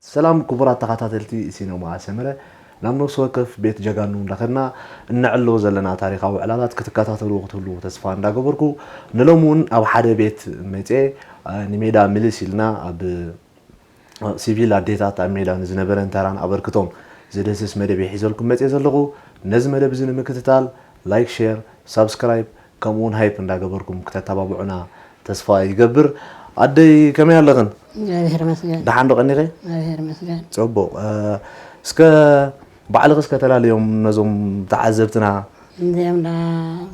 ሰላም ክቡራት ተኸታተልቲ ሲነማ ሰመረ፣ ናብ ነፍሲ ወከፍ ቤት ጀጋኑ እንዳኸድና እነዕልሎ ዘለና ታሪኻዊ ዕላላት ክትከታተሉ ክትህሉ ተስፋ እንዳገበርኩ፣ ንሎሚ እውን ኣብ ሓደ ቤት መጼ፣ አ፣ ንሜዳ ምልስ ኢልና ኣብ ሲቪል ኣዴታት ኣብ ሜዳ ንዝነበረን ተራን ኣበርክቶን ዝድህስስ መደብ እየ ሒዘልኩም መጼ ዘለኹ። ነዚ መደብ እዚ ንምክትታል ላይክ፣ ሼር፣ ሳብስክራይብ ከምኡ እውን ሃይፕ እንዳገበርኩም ክተተባብዑና ተስፋ ይገብር። ኣደይ ከመይ ኣለኽን? እግዚኣብሔር ይመስገን። ደሓን ዶ ቀኒኺ? እግዚኣብሔር ይመስገን። ጽቡቕ። እ፣ እስከ ባዕልኺ እስከ ተላለዮም ነዞም ተዓዘብትና። እንዚኦም ደኣ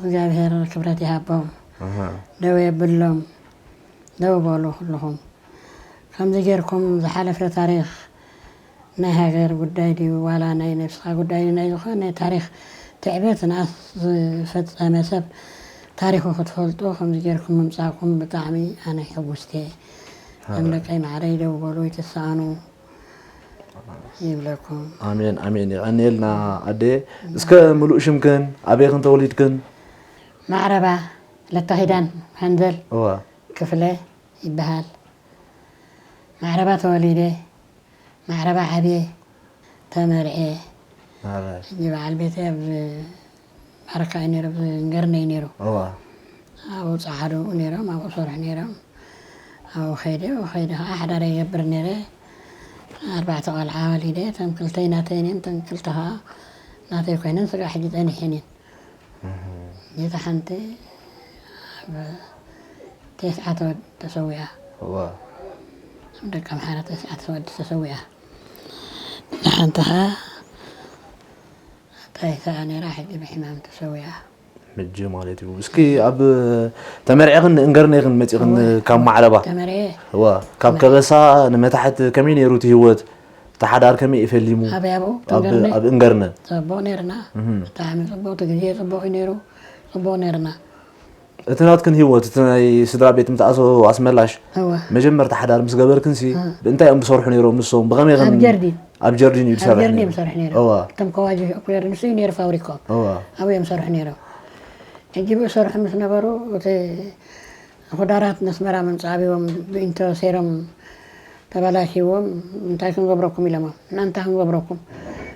እግዚኣብሔር ክብረት ይሃቦም። ኣሃ። ደው የብሎም። ደው በሉ ኩልኹም። ከምዚ ጌርኩም ዝሓለፈ ታሪኽ ናይ ሃገር ጉዳይ ድዩ ዋላ ናይ ነብስኻ ጉዳይ ድዩ ናይ ዝኾነ ታሪኽ ትዕበትንኣስ ዝፈጸመ ሰብ ታሪኹ ክትፈልጡ ከምዚ ጌርኩም ምምጻእኩም ብጣዕሚ ኣነ ሕጉስቲ እየ። ከም ደቀይ ማዕረይ ደው በሉ ይትሰኣኑ ይብለኩም። ኣሜን፣ ኣሜን። የቐንየልና ኣደየ። እስከ ምሉእ ሽምክን፣ ኣበይክን ተወሊድክን? ማዕረባ ለተኺዳን ሃንደል እዋ። ክፍለ ይበሃል። ማዕረባ ተወሊደ፣ ማዕረባ ዓብየ፣ ተመርዕየ። ማዕረ። ሕጂ በዓል ቤተይ ኣብ ባረካ እዩ ነይሩ፣ ኣብ እንገርነ እዩ ነይሩ። እዋ። ኣብኡ ጸዓዱ ነይሮም፣ ኣብኡ ሰርሑ ነይሮም። ኣብኡ ከይደ፣ ኣብኡ ከይደ ከዓ ሓዳር ይገብር ነይረ። ኣርባዕተ ቆልዓ ወሊደ፣ እተን ክልተይ ናተይን እየን፣ እተን ክልተ ከዓ ናተይ ኮይነን ስጋዕ ሕጂ ጸኒሐን እየን። እህ። እታ ሓንቲ ኣብ ተስዓ ተወድ-፣ ተሰዊኣ። እዋ። ኣብ ደቂ ኣምሓራ ተስዓ ተወድ-፣ ተሰዊኣ። እታ ሓንቲ ኸዓ እንታይ ሰኣ ነይራ፣ ሕጂ ብሕማም ተሰዊኣ። ሕጂ ማለት እዩ። እስኪ ኣብ ተመርዒኽን እንገርነ ኢኽን መጺኽን እወ። ካብ ማዕረባ? ተመርዒ። እዋ። ካብ ተመርዒ። ከበሳ ንመታሕት ከመይ ነይሩ እቲ ህይወት? እቲ ሓዳር ከመይ እዩ ፈሊሙ? ኣበይ ኣብኡ? ኣብ፣ እንገርነ? ኣብ እንገርነ። ጽቡቕ ነይርና። እህ። ብጣዕሚ ጽቡቕ፣ እቲ ግዜ ጽቡቕ እዩ ነይሩ። ጽቡቕ ነይርና። እቲ ናትክን ህይወት፣ እቲ ናይ ስድራ ቤት ምትኣሶ ኣስመላሽ፣ እወ። መጀመርታ ሓዳር ምስ ገበርክንሲ፣ እ። ብእንታይ እዮም ዝሰርሑ ነይሮም ንሶም? ብኸመይ ኣብ ከም ጀርዲን። ኣብ ጀርዲን እዩ ኣብ ዝሰርሕ ጀርዲን ነይሩ? እዮም ዝሰርሑ ነይሮም። እወ። እቶም ከዋጂ እኮ ነይሩ፣ ንሱ እዩ ነይሩ ፋብሪካኦም። እወ። ኣብኡ እዮም ዝሰርሑ ነይሮም። ሕጂ ብኡ ሰርሑ ምስ ነበሩ፣ እቲ ኹዳራት ነስመራ ምምጻእ ኣብዎም ብኢንቶ ሰይሮም ተበላሽዎም፣ እንታይ ክንገብረኩም ኢሎሞም። ንሕና እንታይ ክንገብረኩም?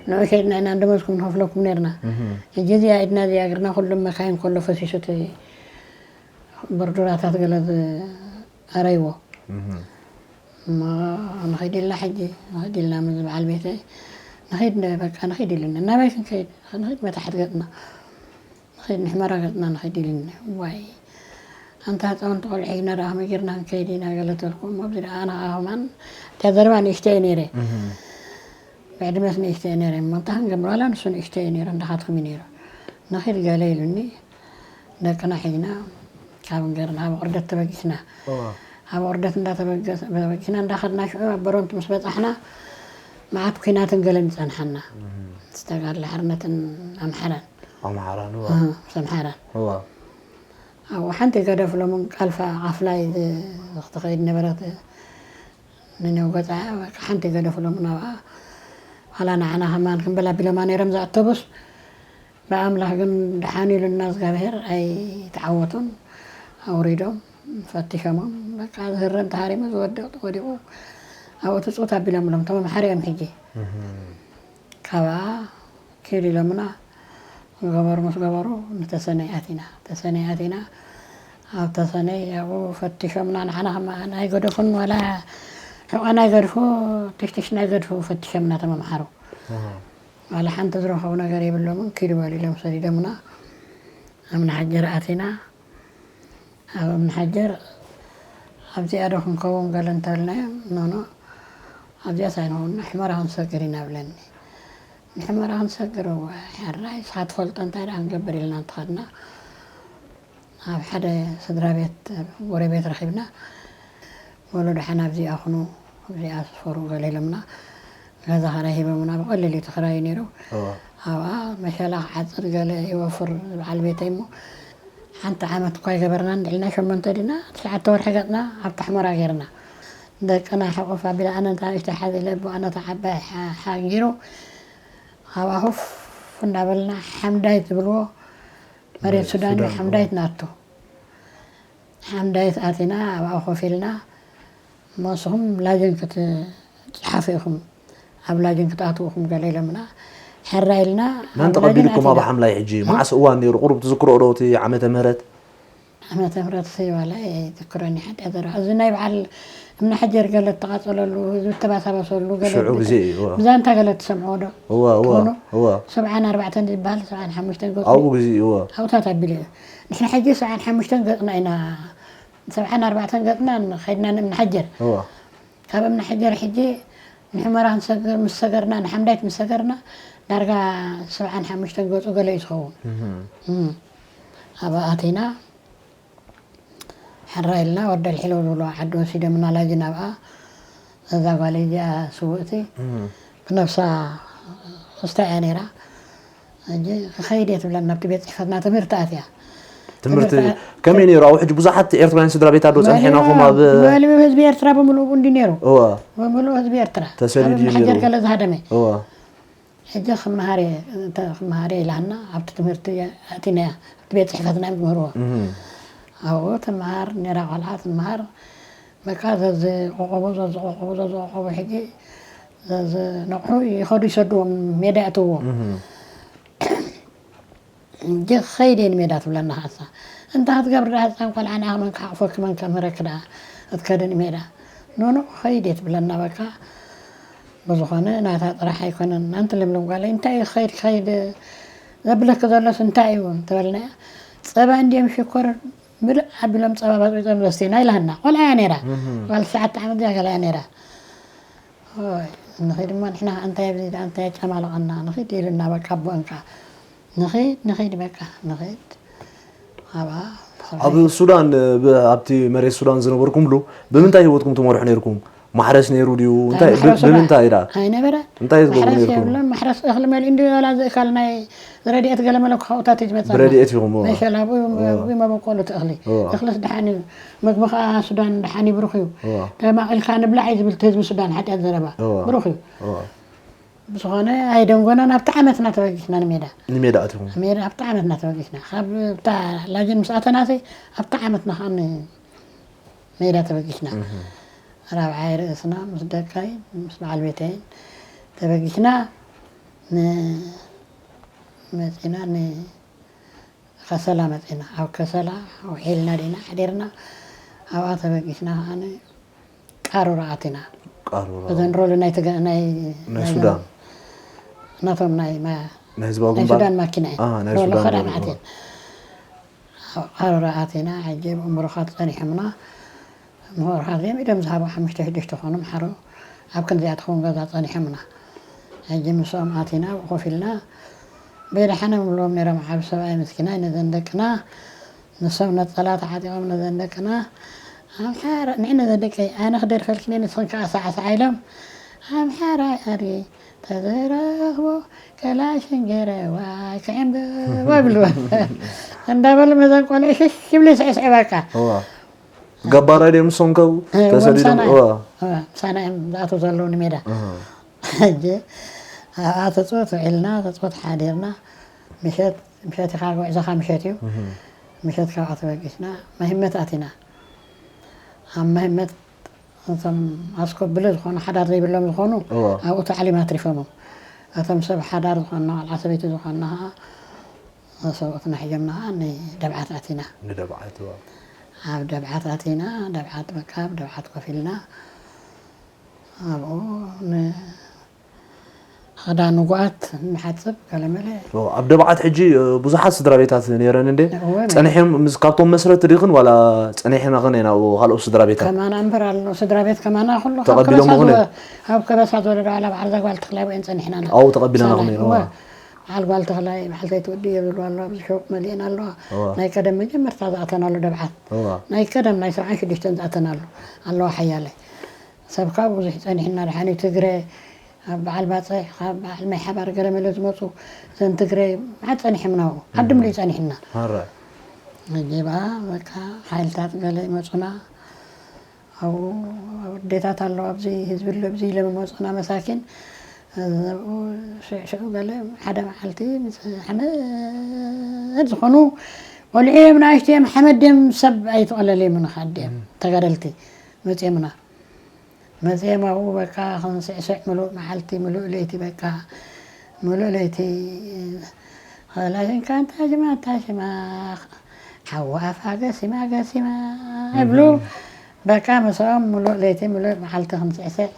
ንዑ ሸይጥና ኢና ደሞዝኩም ንኸፍለኩም ነርና። እህ። ሕጂ እዚኣ ኢድና እዚኣ እግርና ኩሉ መካይን ከሎ ፈሲሱ እቲ በርዱራታት ገለ ዝኣረይዎ። እህ። እሞ ንኸይድ ኢልና ሕጂ፣ ንኸይድ ኢልና ምስ በዓል ቤተይ፣ ንኸይድ ነ-፣ በቃ ንኸይድ ኢሉኒ። ናበይ ክንከይድ? ንኸይድ መታሕት ገጽና። ንኸይድ ንሕመራ ገጽና ንኸይድ ኢሉኒ። ዋይ፣ ኣንታ ህጻውንቲ ቆልዑ ሒዝና ደኣ ከመይ ጌርና ክንከይድ ኢና ገለ ተልኩም። ኣብዚ ደኣ ኣነ ኸኣ ከማን እታ ዘረባ ንእሽተይ ነይረ። እህ። ብዕድመስ ንእሽተይ ነይረ። እሞ እንታይ ክንገብር፣ ዋላ ንሱ ንእሽተይ ነይሩ፣ እንዳኻትኩም እዩ ነይሩ። ንኺድ ገለ ኢሉኒ። ደቅና ሒዝና ካብ እንገርና ኣብ ቁርደት ተበጊስና። እዋ። ኣብ ቁርደት እንዳተበገስ-፣ ተበጊስና እንዳኸድና ሽዑ ኣብ በረንቱ ምስ በጻሕና መዓት ኲናትን ገለን ይጸንሓና። እህ። ምስ ተጋድሎ ሓርነትን ኣምሓራን። ኣምሓራን፣ እዋ። እህ፣ ምስ ኣምሓራን። እዋ። ኣብኡ ሓንቲ ገደፍ ሎምን ቃልፋ ቃፍላይ ዝ-፣ ክትኸይድ ነበረት። ንነው ገጻ በቃ ሓንቲ ገደፍ ሎምን ኣብኣ። ዋላ ንዓና ከማን ክንብል ኣቢሎማ ነይሮም እዛ ኣውቶቡስ። ብኣምላኽ ግን ደሓን ኢሉና እግዚኣብሄር ኣይተዓወቱን። ኣውሪዶም ፈቲሾሞም። በቃ ዝህረም ተሃሪሙ ዝወድቕ ወዲቑ። ኣብኡ ትፅውት ኣቢሎምሎም፣ ተመምሓሪ እዮም ሕጂ። ካብኣ ኪድ ኢሎምና፣ ገበሩ ምስ ገበሩ ንተሰነይ ኣቲና። ተሰነይ ኣቲና፣ ኣብ ተሰነይ ኣብኡ ፈቲሾምና። ንዓና ከማ ናይ ገደፉን ዋላ ሕቆ ናይ ገድፉ፣ ትሽትሽ ናይ ገድፉ ፈቲሾምና ተመምሓሩ። ዋላ ሓንቲ ዝረኸቡ ነገር የብሎምን፣ ኪዱ በሉ ኢሎም ሰዲዶምና። ኣብ ንሓጀር ኣቲና። ኣብ እምኒ ሓጀር ኣብዚኣ ዶ ክንከውን ገለ እንተበልናዮም፣ ኖኖ፣ ኣብዚኣስ ኣይንኸውን፣ ንሕመራ ክንሰግር ኢና ብለኒ። ንሕመራ ክንሰግር? እወ፣ ሕራይ፣ ንስኻ ትፈልጦ እንታይ ደኣ ክንገብር ኢልና እንተኸድና፣ ኣብ ሓደ ስድራ ቤት፣ ጎረቤት ረኺብና፣ በሉ ደሓን ኣብዚኣ ኩኑ፣ ኣብዚኣ ስፈሩ ገለ ኢሎምና፣ ገዛ ኸራይ ሂቦምና፣ ብቐሊል እዩ እቲ ኽራይ ነይሩ። እወ። ኣብኣ መሸላ ክዓጽድ ገለ ይወፍር በዓል ቤተይ እሞ፣ ሓንቲ ዓመት እኳ ኣይገበርናን፣ ልዕልና ሸሞንተ ዲና ትሽዓተ ወርሒ ገጽና ኣብታ ሕመራ ጌርና። ደቅና ሕቑፍ ኣቢላ፣ ኣነ ነታ ንእሽተይ ሓዚለ፣ ኣቦኣ ነታ ዓባይ ሓ-፣ ሓንጊሩ፣ ኣብኣ ኮፍ እንዳበልና፣ ሓምዳይት ዝብልዎ፣ መሬት መሬት ሱዳን እዩ፣ ሱዳን፣ ሓምዳይት እወ። ናቱ። ሓምዳይት ኣቲና፣ ኣብኣ ኮፍ ኢልና፣ ንስኹም ላጅን ክትጽሓፉ ኢኹም፣ ኣብ ላጅን ክትኣትዉ ኢኹም ገለ ኢሎምና፣ ሕራይ ኢልና። መን ኣብ ላጅን ተቐቢልኩም ኣብ ኣቲና። ሓምላይ ሕጂ? እ? መዓስ እዋን ነይሩ? ቁሩብ ትዝክርኦ ዶ እቲ ዓመተ ምህረት? ዓመተ ምህረት ሲ ዋላ ኣይዝክሮን እየ፣ ሓጢኣት ዘረባ። እዚ ናይ በዓል እምኒ ሓጀር ገለ እተቓጸለሉ፣ ህዝቢ እተባሳበሰሉ ገለ ሽዑ ብተ-፣ ግዜ እዩ፣ እወ። ብዛንታ ገለ ትሰምዕዎ ዶ? እወ፣ እወ፣ ትኾኑ? እወ። ሰብዓን ኣርባዕተን ዝበሃል፣ ሰብዓን ሓሙሽተን ገጹ ኣብኡ ግዜ እዩ፣ እወ። ኣብታት ኣቢሉ እዩ። ንሕና ሕጂ ሰብዓን ሓሙሽተን ገጽና ኢና፣ ሰብዓን ኣርባዕተን ገጽና ኸይድና ንእምኒ ሓጀር። እወ። ካብ እምኒ ሓጀር ሕጂ ንሕመራ ክንሰግር ምስ ሰገርና፣ ንሓምዳይት ምስ ሰገርና፣ ዳርጋ ሰብዓን ሓሙሽተን ገጹ ገለ እዩ ዝኸውን። እህ። እም። ኣብኣ ኣቲና፣ ሕራይ ኢልና፣ ወዲ ኣልሒሎ ዝብልዋ ዓዲ ወሲዶምና፣ ላጅን ኣብኣ። እዛ ጓል እዚኣ ስውእቲ፣ እም። ብነብሳ ክስታ እያ ነይራ። ሕጂ ክኸይድ እየ ትብለና፣ ኣብቲ ቤት ጽሕፈትና ትምህርቲ ኣትያ። ትምህርቲ ትምህርቲ ኣ-፣ ከመይ ነይሩ? ኣብኡ ሕጂ ብዙሓት ኤርትራውያን ስድራ ቤት ኣሎ፣ ጸኒሕናኹም ኣብ መሊኡ ህዝቢ ኤርትራ ብምልኡ እንዲ ነይሩ። እወ። ብምልኡ ህዝቢ ኤርትራ። ተሰዲዱ ኣብ እዩ መሓጀር ነይሩ። ገለ ዝሃደመ። እወ። ሕጂ ክመሃር እየ፣ እንተ ክመሃር እየ ኢላና፣ ኣብቲ ትምህርቲ ኣቲናያ፣ ኣብቲ ቤት ጽሕፈትና እዮም ዝምህርዎ። እህ። ኣብኡ ትመሃር ነይራ ቆልዓ፣ ትመሃር። በቃ ዘዝቆቆቦ፣ ዘዝቆቆቦ፣ ዘዝቆቆቦ፣ ሕጂ ዘዝነቕሑ ይኸዱ ይሰድዎም፣ ሜዳ የእትውዎም። እህ። እንጂ ክኸይድ እየ ንሜዳ ትብለና ኻሳ። እንታይ ክትገብሪ ደኣ ህፃን ቆልዓ ንኣኽ መን ክሓቕፈኪ መን ከምህረኪ ደኣ ክትከዲ ንሜዳ? ኖኖ ክኸይድ እየ ትብለና በቃ። ብዝኾነ ናታ ጥራሕ ኣይኮነን። ኣንቲ ለምለም ጓለይ እንታይ እዩ ክኸይድ ክኸይድ ዘብለኪ ዘሎስ እንታይ እዩ ትበልና እያ። ፀባ እንድዮም ሽኮር ምልእ ኣቢሎም ፀባ ባፅቢፆም ዘስቲና ኢላና። ቆልዓ እያ ነይራ። እህ። ጓል ትሽዓተ ዓመት እያ ገላ እያ ነይራ። ኦይ፣ ንኺድ እሞ ንሕና እንታይ ኣብዚ ደኣ እንታይ ኣጨማለቐና? ንኺድ ኢሉና በቃ ኣቦአን ከኣ። ንኺድ፣ ንኺድ በቃ፣ ንኺድ። ኣብኣ ኣብ ሱዳን፣ ብ-፣ ኣብቲ መሬት ሱዳን ዝነበርኩምሉ ብምንታይ ህይወትኩም ትመርሑ ነይርኩም? ማሕረስ ነይሩ ድዩ? እንታይ፣ ብ-፣ ማሕረስ ዶ? ብምንታይ ኢዳ? ኣይነበረ። እንታይ ትገብሩ ማሕረስ ነይርኩም? የብለን። ማሕረስ እኽሊ መሊኡ እንዲ ዋላ ዝእካል ናይ ረድኤት ገለ መለ ካብኡታት እዩ ዝመጽኣና። ብረድኤት ኢኹም፣ እዎ። መሸላ፣ ብኡ፣ እዎ። ብኡ መበቆሉ እቲ እኽሊ። እዎ። እኽልስ ደሓን እዩ። ምግቢ ከኣ ሱዳን ደሓን እዩ፣ ብሩኽ እዩ። እዎ። ተማቒልካ ንብላዕ እዩ ዝብል እቲ ህዝቢ ሱዳን፣ ሓጢኣት ዘረባ። እዎ። ብሩኽ እዩ። እዎ። ብዝኾነ ኣይደንጎናን፣ ኣብቲ ዓመትና ተበጊስና ንሜዳ። ንሜዳ ኣቲኹም? ሜዳ ኣብቲ ዓመትና ተበጊስና። ካብ እታ ላጅን ምስ ኣተናሲ ኣብቲ ዓመትና ከኣ ን-፣ ሜዳ ተበጊስና። እህ። ራብዓይ ርእስና ምስ ደቀይ ምስ በዓል ቤተይን ተበጊስና ን-፣ መጺና ን-፣ ከሰላ መጺና። ኣብ ከሰላ ውዒልና ዲና ሓዲርና፣ ኣብኣ ተበጊስና ከኣ ቃሮራ ኣቲና። ቃሮራ። እዘን ሮሎ ናይ ትገ-፣ ናይ፣ ናይ ናይ ሱዳን። ናቶም ናይ ማ-፣ ናይ ህዝባዊ ናይ ግንባር? ሱዳን ማኪና እየን። አ፣ ናይ ሮሎ ሱዳን ከዳን ሮሎ። ኣትየን። ኣብ ቃሮራ ኣቲና፣ ሕጂ ብእምብሩኻት ጸኒሖምና። ምሁርካ ዘም ኢዶም ዝሃቡ ሓሙሽተ ሽዱሽተ ኾኑ ምሓሩ ኣብ ክንዚኣ ትኸውን ገዛ ጸኒሖምና። ሕጂ ምስኦም ኣቲና ኮፍ ኢልና፣ በይደሓነ ምብልዎም ነይሮም፣ ዓቢ ሰብኣይ ምስኪናይ ነዘን ደቅና፣ ንሶም ነጸላ ተዓጢቖም ነዘን ደቅና፣ ኣምሓራ፣ ንዒ ነዘን ደቀይ፣ ኣነ ክደርፈልክን እየ፣ ንስኽን ከኣ ሳዕሳዕ ኢሎም፣ ኣምሓራይ ኣድጊ ተዘረኽቦ ከላሽን ገረዋይ ከዕምብቦ ይብልዎ። እንዳበሉ መዘን ቆልዑ ሽሽ ይብሉ ይስዕስዑ በቃ። እዋ። ገባራይ ድዮም ንሶም ከ እ፣ ተሰዲዶም? ወምሳና እዮም። እዋ። እዋ፣ ምሳና እዮም ዝኣትዉ ዘለዉ ንሜዳ። እህ። ሕጂ ኣብኣ ተጽወት ውዒልና፣ ተጽወት ሓዲርና። ምሸት፣ ምሸት ኢኻ፣ ጉዕዞኻ ምሸት እዩ። እህ። ምሸት ካብኣ ተበጊስና ማሂመት ኣቲና። ኣብ ማሂመት እቶም ኣስኮብለ ዝኾኑ ሓዳር ዘይብሎም ዝኾኑ ኣብኡ ተዓሊም ኣትሪፎሞም። እቶም ሰብ ሓዳር ዝኾንና ቆልዓ ሰበይቲ ዝኾንና ከዓ ሰብኡትና ሒዞምና ከዓ ንደብዓት ኣቲና። ንደብዓት እዋ። ኣብ ደብዓት ኣቲና ደብዓት በቃ ኣብ ደብዓት ኮፍ ኢልና ኣብኡ ንክዳን ንጉኣት ንሓፅብ ገለመለ። ኣብ ደብዓት ሕጂ ብዙሓት ስድራ ቤታት ነይረን እንዴ? ጸኒሕም ምስ ካብቶም መስረቲ ዲኽን ዋላ ጸኒሕና ኸን ናብኡ ካልኦት ስድራ ቤታት? ከማና እምበር ኣሎ ስድራ ቤት ከማና ኩሉ ካብ ተቐቢሎም ከበሳ ምኹነ? ዝወ- ካብ ከበሳ ዝወለደ ዋላ በዓል ዛጓል ተኽላይ ወይን ጸኒሕና ኢና። ኣብኡ ተቐቢለና ሳላይ፣ ኹነ? እወ። በዓል ጓል ተኽላይ በዓል ዘይትወዲ እየ ዝብሉ ኣለዋ ኣብዚ ሸውቅ መሊአን ኣለዋ። እወ። ናይ ቀደም መጀመርታ ዝኣተናሉ ደብዓት እወ። ናይ ቀደም ናይ ሰብዓን ሽዱሽተን ዝኣተናሉ ኣለዋ ሓያለይ። ሰብ ካብ ብዙሕ ጸኒሕና ደሓን እዩ ትግረ ኣብ በዓል ባጽዕ ካብ በዓል ማይ ሓባር ገለመለ ዝመፁ እዘን ትግረ መዓት ጸኒሕምና ኣብኡ ዓዲ ምሉእ ጸኒሕና። ሕጂ በኣ በቃ ሓይልታት ገለ ይመፁና ኣብኡ ኣዴታት ኣለዋ ኣብዚ ህዝቢ ኣሎ ኣብዚ ኢሎም ይመፁና መሳኪን ኣብኡ ሽዑ ገለ ሓደ መዓልቲ ምስ ሓመድ ዝኾኑ ቆልዑ እዮም ንኣሽቱ እዮም ሓመድ እዮም ሰብ ኣይተቐለለ እዮም ንኻ ኣዲኦም ተጋደልቲ መፅኦምና መፅኦም ኣብኡ በቃ ክንስዕስዕ ምሉእ መዓልቲ ምሉእ ለይቲ በቃ ምሉእ ለይቲ ኸላሽንካ እንታ ሽማ እንታ ሽማ ሓዊ ኣፋ ገሲማ ገሲማ ይብሉ በቃ ምስኦም ምሉእ ለይቲ ምሉእ መዓልቲ ክንስዕስዕ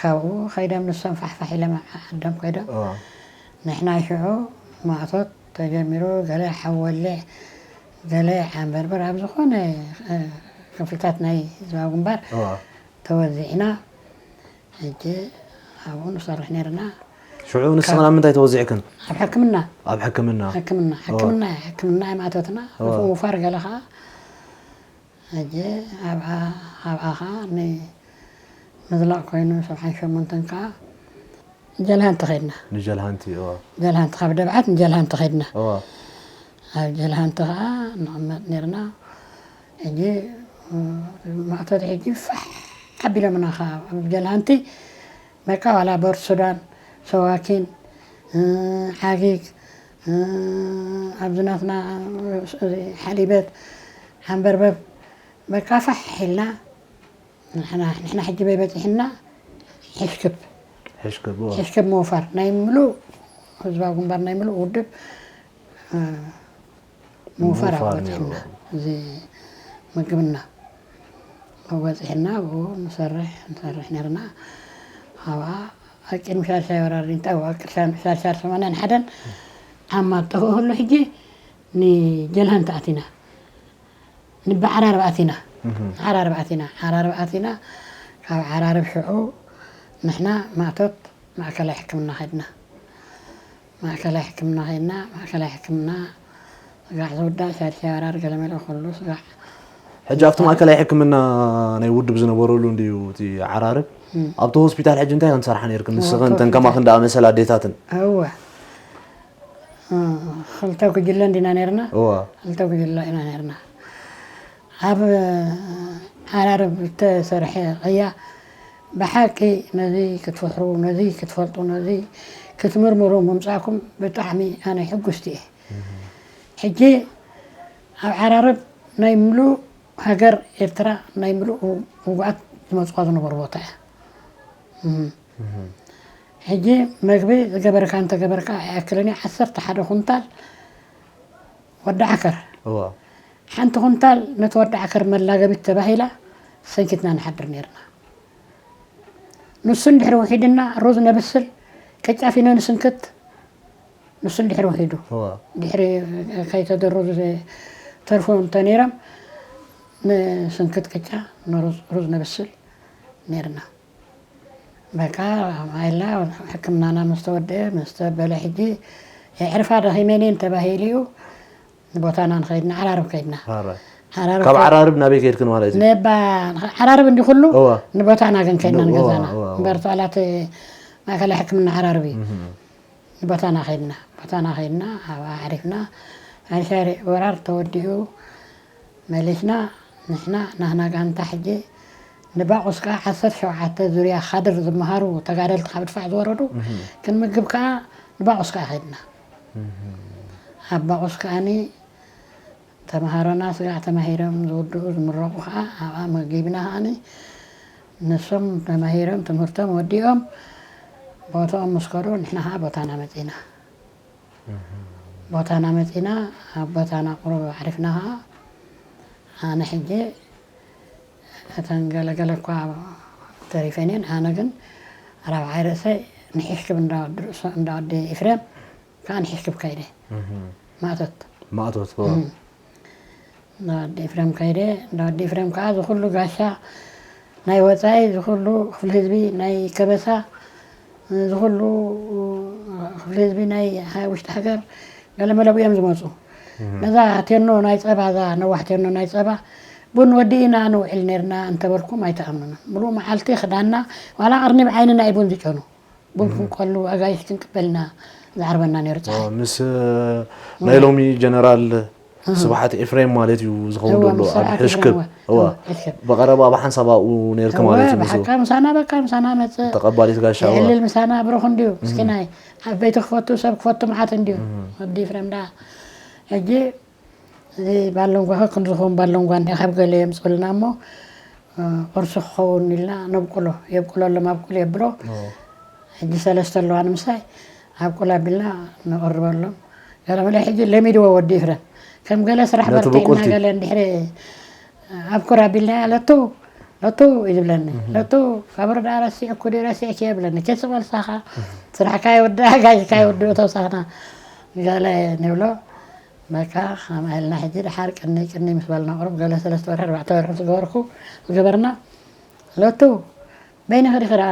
ካብኡ ኸይዶም ንሶም ፋሕፋሕ ኢሎም ዓዶም ከይዶም ንሕና ሽዑ ማእቶት ተጀሚሩ ገለ ሓዊ ወልዕ ገለ ዓንበርበር ኣብ ዝኾነ ክፍልታት ናይ ህዝባዊ ግንባር ተወዚዕና ሕጂ ኣብኡ ንሰርሕ ነርና። ሽዑ ንስኽን ኣብ ምንታይ ተወዚዕክን? ኣብ ሕክምና። ኣብ ሕክምና? ሕክምና። ሕክምና እያ ሕክምና እያ ማእቶትና። እፎ ምፋር ገለ ኸዓ ሕጂ ኣብኣ ኣብኣ ኸዓ ንምዝላቕ ኮይኑ ሰብዓን ሸሞንተን ከዓ ጀልሃንቲ ኸድና። ንጀልሃንቲ እዋ። ጀልሃንቲ ካብ ደብዓት ንጀልሃንቲ ኸድና። እዋ። ኣብ ጀልሃንቲ ኸዓ ንቕመጥ ነርና። ሕጂ ማእቶት ሕጂ ፋሕ ኣቢሎምና ኸዓ ኣብ ጀልሃንቲ በቃ ዋላ ቦርት ሱዳን፣ ሰዋኪን፣ ዓጊግ፣ ኣብዚ ናትና ሓሊበት፣ ሓንበርበብ በቃ ፋሕ ኢልና ንሕና ሕጂ በይ በፂሕና ሕሽክብ ሕሽክብ ሕሽክብ ምውፋር ናይ ምሉእ ህዝባዊ ግንባር ናይ ምሉእ ውድብ ምውፋር ኣብበፂሕና እዚ ምግብና ኣብበፂሕና ኣብኡ ንሰርሕ ንሰርሕ ነርና ኣብኣ ኣቂድሚ ሻድሻይ ወራር ዲንታ ኣብኣ ቅርሻን ሻድሻድ ሰማንያን ሓደን ዓማ ጠፍኡ ህሉ ሕጂ ንጀልሃን ተኣቲና ንበዓራርብ ኣቲና ዓራርብ ኣቲና ዓራርብ ኣቲና ካብ ዓራርብ ሽዑ ንሕና ማእቶት ማእከላይ ሕክምና ከድና ማእከላይ ሕክምና ከድና ማእከላይ ሕክምና ስጋዕ ዝውዳእ ሻድሻይ ወራር ገለመለ ኩሉ ስጋዕ ሕጂ ኣብቲ ማእከላይ ሕክምና ናይ ውድብ ዝነበረሉ እንድዩ እቲ ዓራርብ ኣብቲ ሆስፒታል ሕጂ እንታይ ከም ትሰርሓ ነርክን ንስኽን ተን ከማኽን ደኣ መሰል ኣዴታትን እወ ክልተ ጉጅለ እንዲና ነርና እዋ ክልተ ጉጅለ ኢና ነርና ኣብ ዓራርብ ዝተሰርሐ ቅያ ብሓቂ ነዚ ክትፍሕሩ ነዚ ክትፈልጡ ነዚ ክትምርምሩ ምምፃእኩም ብጣዕሚ ኣነ ሕጉስቲ እየ ሕጂ ኣብ ዓራርብ ናይ ምሉእ ሃገር ኤርትራ ናይ ምሉእ ውጉኣት ዝመፅዋ ዝነበሩ ቦታ እያ ሕጂ መግቢ ዝገበርካ እንተገበርካ ኣይኣክልን እዩ ዓሰርተ ሓደ ኩንታል ወዲ ዓከር እዋ ሓንቲ ኩንታል ነቲ ወዲ ዓከር መላገቢት ተባሂላ ሰንኪትና ንሓድር ነርና ንሱ እንድሕሪ ውሒድና ሩዝ ነብስል ቅጫ ፊኖ ንስንክት ንሱ እንድሕሪ ውሒዱ እዋ ድሕሪ ከይተደረዙ ተርፎ እንተነይሮም ንስንክት ቅጫ ንሩዝ ሩዝ ነብስል ነርና በቃ ማይላ ሕክምናና ምስ ተወደአ ምስ ተበለ ሕጂ የዕርፋ ደኺመን እየን ተባሂሉ እዩ ንቦታና ንኸይድ ንዓራርብ ከይድና ዓራርብ ካብ ከ- ዓራርብ ናበይ ከይድክን ማለት እዩ ነባ ዓራርብ እንዲ ኩሉ እዋ ንቦታና ግን ከይድና እዋ፣ ንገዛና እዋ፣ እዋ። እምበር ተዕላት ማእከላይ ሕክምና ዓራርብ እዩ ንቦታና ከይድና ቦታና ከይድና ኣብኣ ኣዕሪፍና ኣንሻሪ ወራር ተወዲኡ መሊስና ንሕና ናህና ጋንታ ሕጂ ንባቑስ ከዓ ዓሰርተ ሸውዓተ ዙርያ ካድር ዝመሃሩ ተጋደልቲ ካብ ድፋዕ ዝወረዱ ክንምግብ ከዓ ንባቑስ ከዓ ከድና ኣብ ባቑስ ከዓኒ ተምሃሮና ስጋዕ ተማሂሮም ዝውድኡ ዝምረቑ ከዓ ኣብኣ መጊብና ከዓኒ ንሶም ተማሂሮም ትምህርቶም ወዲኦም ቦታኦም ምስ ከዱ ንሕና ከዓ ቦታና መፂና። ቦታና መፂና ኣብ ቦታና ቁሩብ ኣዕሪፍና ከዓ ኣነ ሕጂ እተን ገለገለ እኳ ተሪፈን እየን። ኣነ ግን ራብዓይ ርእሰይ ንሒሽክብ እንዳወዲ ኤፍሬም ከዓ ንሒሽክብ ከይደ ማእቶት ማእቶት እንዳወዲ ኤፍሬም ከይደ። እንዳወዲ ኤፍሬም ከዓ ዝኩሉ ጋሻ ናይ ወፃኢ ዝኩሉ ክፍሊ ህዝቢ ናይ ከበሳ ዝኩሉ ክፍሊ ህዝቢ ናይ ውሽጢ ሃገር ገለመለቡ እዮም ዝመፁ። ነዛ ቴኖ ናይ ፀባ እዛ ነዋሕ ቴኖ ናይ ፀባ ቡን ወዲእና ንውዕል ነርና እንተበልኩም ኣይተኣምኑን። ሙሉእ መዓልቲ ክዳና ዋላ ቀርኒ ብዓይንና እዩ ቡን ዝጨኑ። ቡን ክንቆሉ ኣጋይሽ ክንቅበልና ዝዓርበና ነይሩ ፀሓይ። ምስ ናይ ሎሚ ጀነራል ስብሓት ኤፍሬም ማለት እዩ ዝኸውን ዘሎ ኣብ ሕሽክብ። ብቐረባ ብሓንሳብ ኣብኡ ነርኪ ማለት እዩ። ምስኡ ብሓቃ ምሳና በቃ ምሳና መፅእ ተቐባሊት ጋሻ የዕልል ምሳና ብሩኽ እንድዩ። ምስኪናይ ዓበይቲ ክፈቱ ሰብ ክፈቱ መዓት እንድዩ። ወዲ ኤፍሬም ዳ ሕጂ እዚ ባሎንጓ ከ ክንዲ ዝኸውን ባሎንጓ እንዲ ካብ ገለ የምፅልና እሞ ቁርሲ ክኸውን ኢልና ነብቁሎ የብቁለሎም ኣብቁል የብሎ ሕጂ ሰለስተ ኣለዋ ንምሳይ ኣብቁል ኣቢልና ነቕርበሎም ገለ መለ ሕጂ ለሚድዎ ወዲ ይፍረን ከም ገለ ስራሕ ነቲ በርቲዕና ብቁልቲ። ገለ እንድሕሪ ኣብኩር ኣቢልና ለቱ ለቱ እዩ ዝብለኒ ለቱ ካብ ርዳ ረሲዕኩ ድዩ ረሲዕኪ የብለኒ ኬት ስቆልሳኻ ስራሕካ ይወድእ ጋይካ ይወድኡ ተውሳኽና ገለ ንብሎ በቃ ኣማልና ሕጂ ድሓር ቅኒ ቅኒ ምስ በልና ቁሩብ ገለ ሰለስተ ወርሒ ኣርባዕተ ወርሒ ዝገበርኩ ዝገበርና ለቱ በይንኺ ዲኺ ደኣ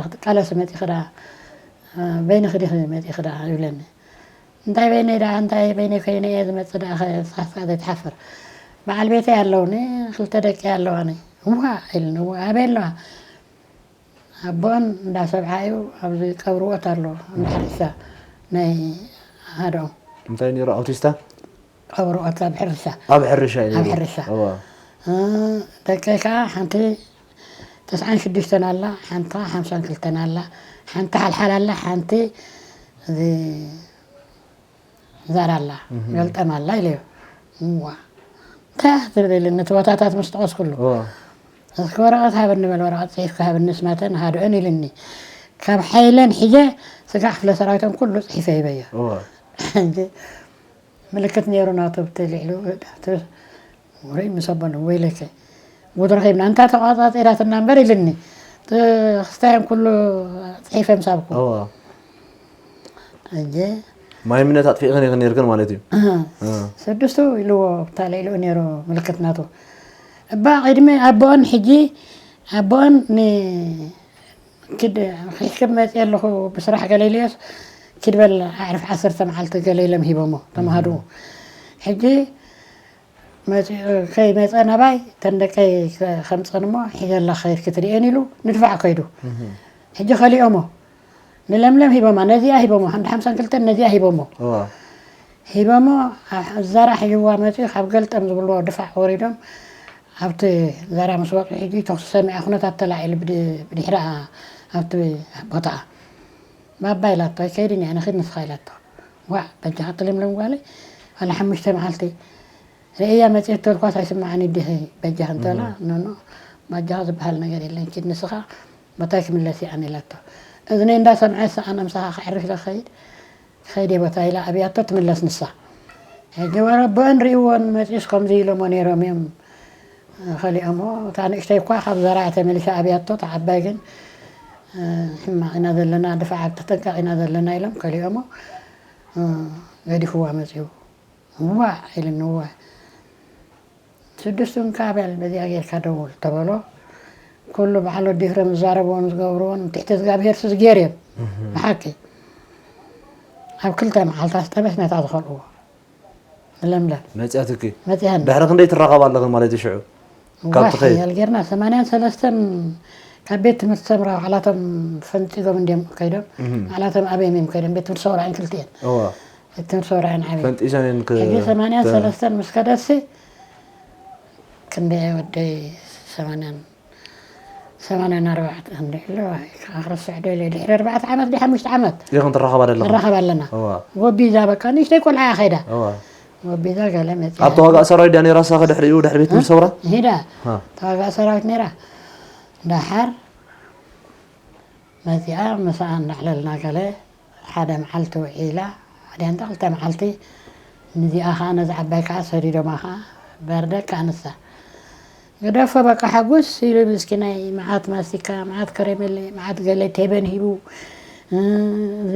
ክትቃለሲ መፂኺ ደኣ በይንኺ ዲኺ መፂኺ ደኣ ይብለኒ እንታይ በይነይ ደኣ እንታይ በይነይ ኮይነ እየ ዝመፅእ ደኣ ሳሳ ዘይትሓፍር በዓል ቤተይ ኣለውኒ ክልተ ደቂ ኣለዋኒ እዋ ኢልኒ እዋ ኣበይ ኣለዋ ኣቦን እንዳ ሰብዓ እዩ ኣብዚ ቀብሪ ወት ኣሎ እንዳ ሕርሻ ናይ ሃድኦም እንታይ ነይሩ ኣውቲስታ ቀብሪ ወት ኣብ ሕርሻ ኣብ ሕርሻ እዩ ኣብ ነይሩ ሕርሻ እዋ ደቀይ ከዓ ሓንቲ ተስዓን ሽዱሽተን ኣላ ሓንታ ሓምሳን ክልተን ኣላ ሓንቲ ሓልሓል ኣላ ሓንቲ እዚ ዛር ኣላ ገልጠም ኣላ ኢለዮ እዋ እንታይ ትብል ኢልኒ እቲ ቦታታት ምስ ጠቐስኩሉ እስኪ ወረቐት ሃበኒ በል ወረቐት ፅሒፍካ ሃበኒ ስማተን ሃድኦን ኢልኒ ካብ ሓይለን ሒጀ ስጋዕ ክፍለ ሰራዊተን ኩሉ ፅሒፈ ሂበዮ ሕጂ ምልክት ነይሩ ናቱ ብትልዕሉ ውረይ ምስ ኣቦን ወይለከ ጉድ ረኺብና እንታ ተቋፃፂራትና እምበር ኢልኒ ክስታዮም ኩሉ ፅሒፈ ምስ ኣብኩ ሕጂ ማይምነት ኣጥፊእኽን ኢኽን ነይርክን ማለት እዩ ስድስቱ ኢልዎ ብታ ልዕልኡ ነይሩ ምልክት ናቱ እባ ቅድሚ ኣቦኦን ሕጂ ኣቦኦን ን ክድ ኺሕክብ መፅእ ኣለኹ ብስራሕ ገለ ኢለዮስ ኪድ በል ኣዕርፍ ዓሰርተ መዓልቲ ገለ ኢሎም ሂቦሞ ተማሃድኡ ሕጂ ከይመፀ ናባይ ተን ደቀይ ከምፀን እሞ ሒዘላ ከይድ ክትርእየን ኢሉ ንድፋዕ ከይዱ ሕጂ ከሊኦሞ ንለምለም ሂቦማ ነዚኣ ሂቦሞ ሓንዲ ሓምሳን ክልተን ነዚኣ ሂቦሞ ሂቦሞ ዛራ ሒዝዋ መፅኡ ካብ ገልጠም ዝብልዎ ድፋዕ ወሪዶም ኣብቲ ዛራ ምስ ወፁ ሕጂ ተኩሲ ሰሚዐ ኩነታት ተላዒሉ ብድሕሪኣ ኣብቲ ቦታኣ ባባ ኢላቶ ኣይከይድን እየ ኣነ ኺድ ንስኻ ኢላቶ ዋዕ በጃኻ ትልምልም ጓለይ ዋላ ሓሙሽተ መዓልቲ ርእያ መፅእ ተልኳስ ኣይስምዓን ይድህ በጃኽ እንተላ ኖኖ ባጃኻ ዝበሃል ነገር የለን ኪድ ንስኻ ቦታይ ክምለስ እየ ኣነ ኢላቶ እዝነይ እንዳሰምዐ ሰኣን ኣምሳኻ ክዕርፍ ዶ ክኸይድ ክኸይድ እየ ቦታ ኢላ ኣብያቶ ትምለስ ንሳ ሕጂ ወረቦአን ርእይዎን መፂኡስ ከምዚ ኢሎሞ ነይሮም እዮም ከሊኦሞ እታ ንእሽተይ እኳ ካብ ዘራ ተመሊሳ ኣብያቶ እታ ዓባይ ግን ሕማቕ ኢና ዘለና ድፋዕ ተጠንቀቕ ኢና ዘለና ኢሎም ከሊኦሞ ገዲፍዋ መፂኡ እዋ ኢልኒ እዋ ስድስቱ እንካ በል በዚኣ ጌርካ ደውል ተበሎ ኩሉ በዓል ወዲ ፍረም ዝዛረብዎን ዝገብርዎን ትሕቲ እግዚኣብሄር ስዝጌር እዮም ብሓቂ ኣብ ክልተ መዓልታ ስጠበስ ነታ ዝኸልእዎ ለምለም መፅያትኪ መፅያን ድሕሪ ክንደይ ትራኸባ ኣለኽን ማለት እዩ ሽዑ ካብ ትኸይድ ሓያል ጌርና ሰማንያን ሰለስተን ካብ ቤት ትምህርቲ ሰምራ ባዕላቶም ፈንጢጎም እንዲዮም ከይዶም ባዕላቶም ኣበዮም እዮም ከይዶም ቤት ትምህርቲ ሰውራዕን ክልቲኤን እዋ ቤት ትምህርቲ ሰውራዕን ዓበይ ፈንጢሰንን ሕጂ ሰማንያን ሰለስተን ምስ ከደሲ ክንደይ ወደይ ሰማንያን ሰማንያን ኣርባዕተ ክንደይ ኣሎ ክረስዕ ዶ ኢለ ድሕሪ ኣርባዕተ ዓመት ዲ ሓሙሽተ ዓመት ኢኹም ትራኸባ ደለኹም ንራኸብ ኣለና እዋ ወቢዛ በቃ ንእሽተይ ቆልዓ እያ ከይዳ እዋ ወቢዛ ገለ መፅያ ኣብ ተዋጋእ ሰራዊት ድያ ነይራ እሳ ድሕሪኡ ድሕሪ ቤት ትምህርቲ ሰውራ ሂዳ ሃ ተዋጋእ ሰራዊት ነይራ ደሓር መፂኣ፣ ምሳኣ እናዕለልና ገለ ሓደ መዓልቲ ውዒላ፣ ሓደን ክልተ መዓልቲ። ንዚኣ ኸዓ፣ ነዚ ዓባይ ከዓ ሰዲዶማ ኸዓ፣ በርደካ ንሳ። ግደፎ በቃ፣ ሓጉስ ኢሉ ምስኪናይ፣ መዓት ማስቲካ፣ መዓት ከረሜለ፣ መዓት ገለ ቴበን ሂቡ፣ እ፣ እዚ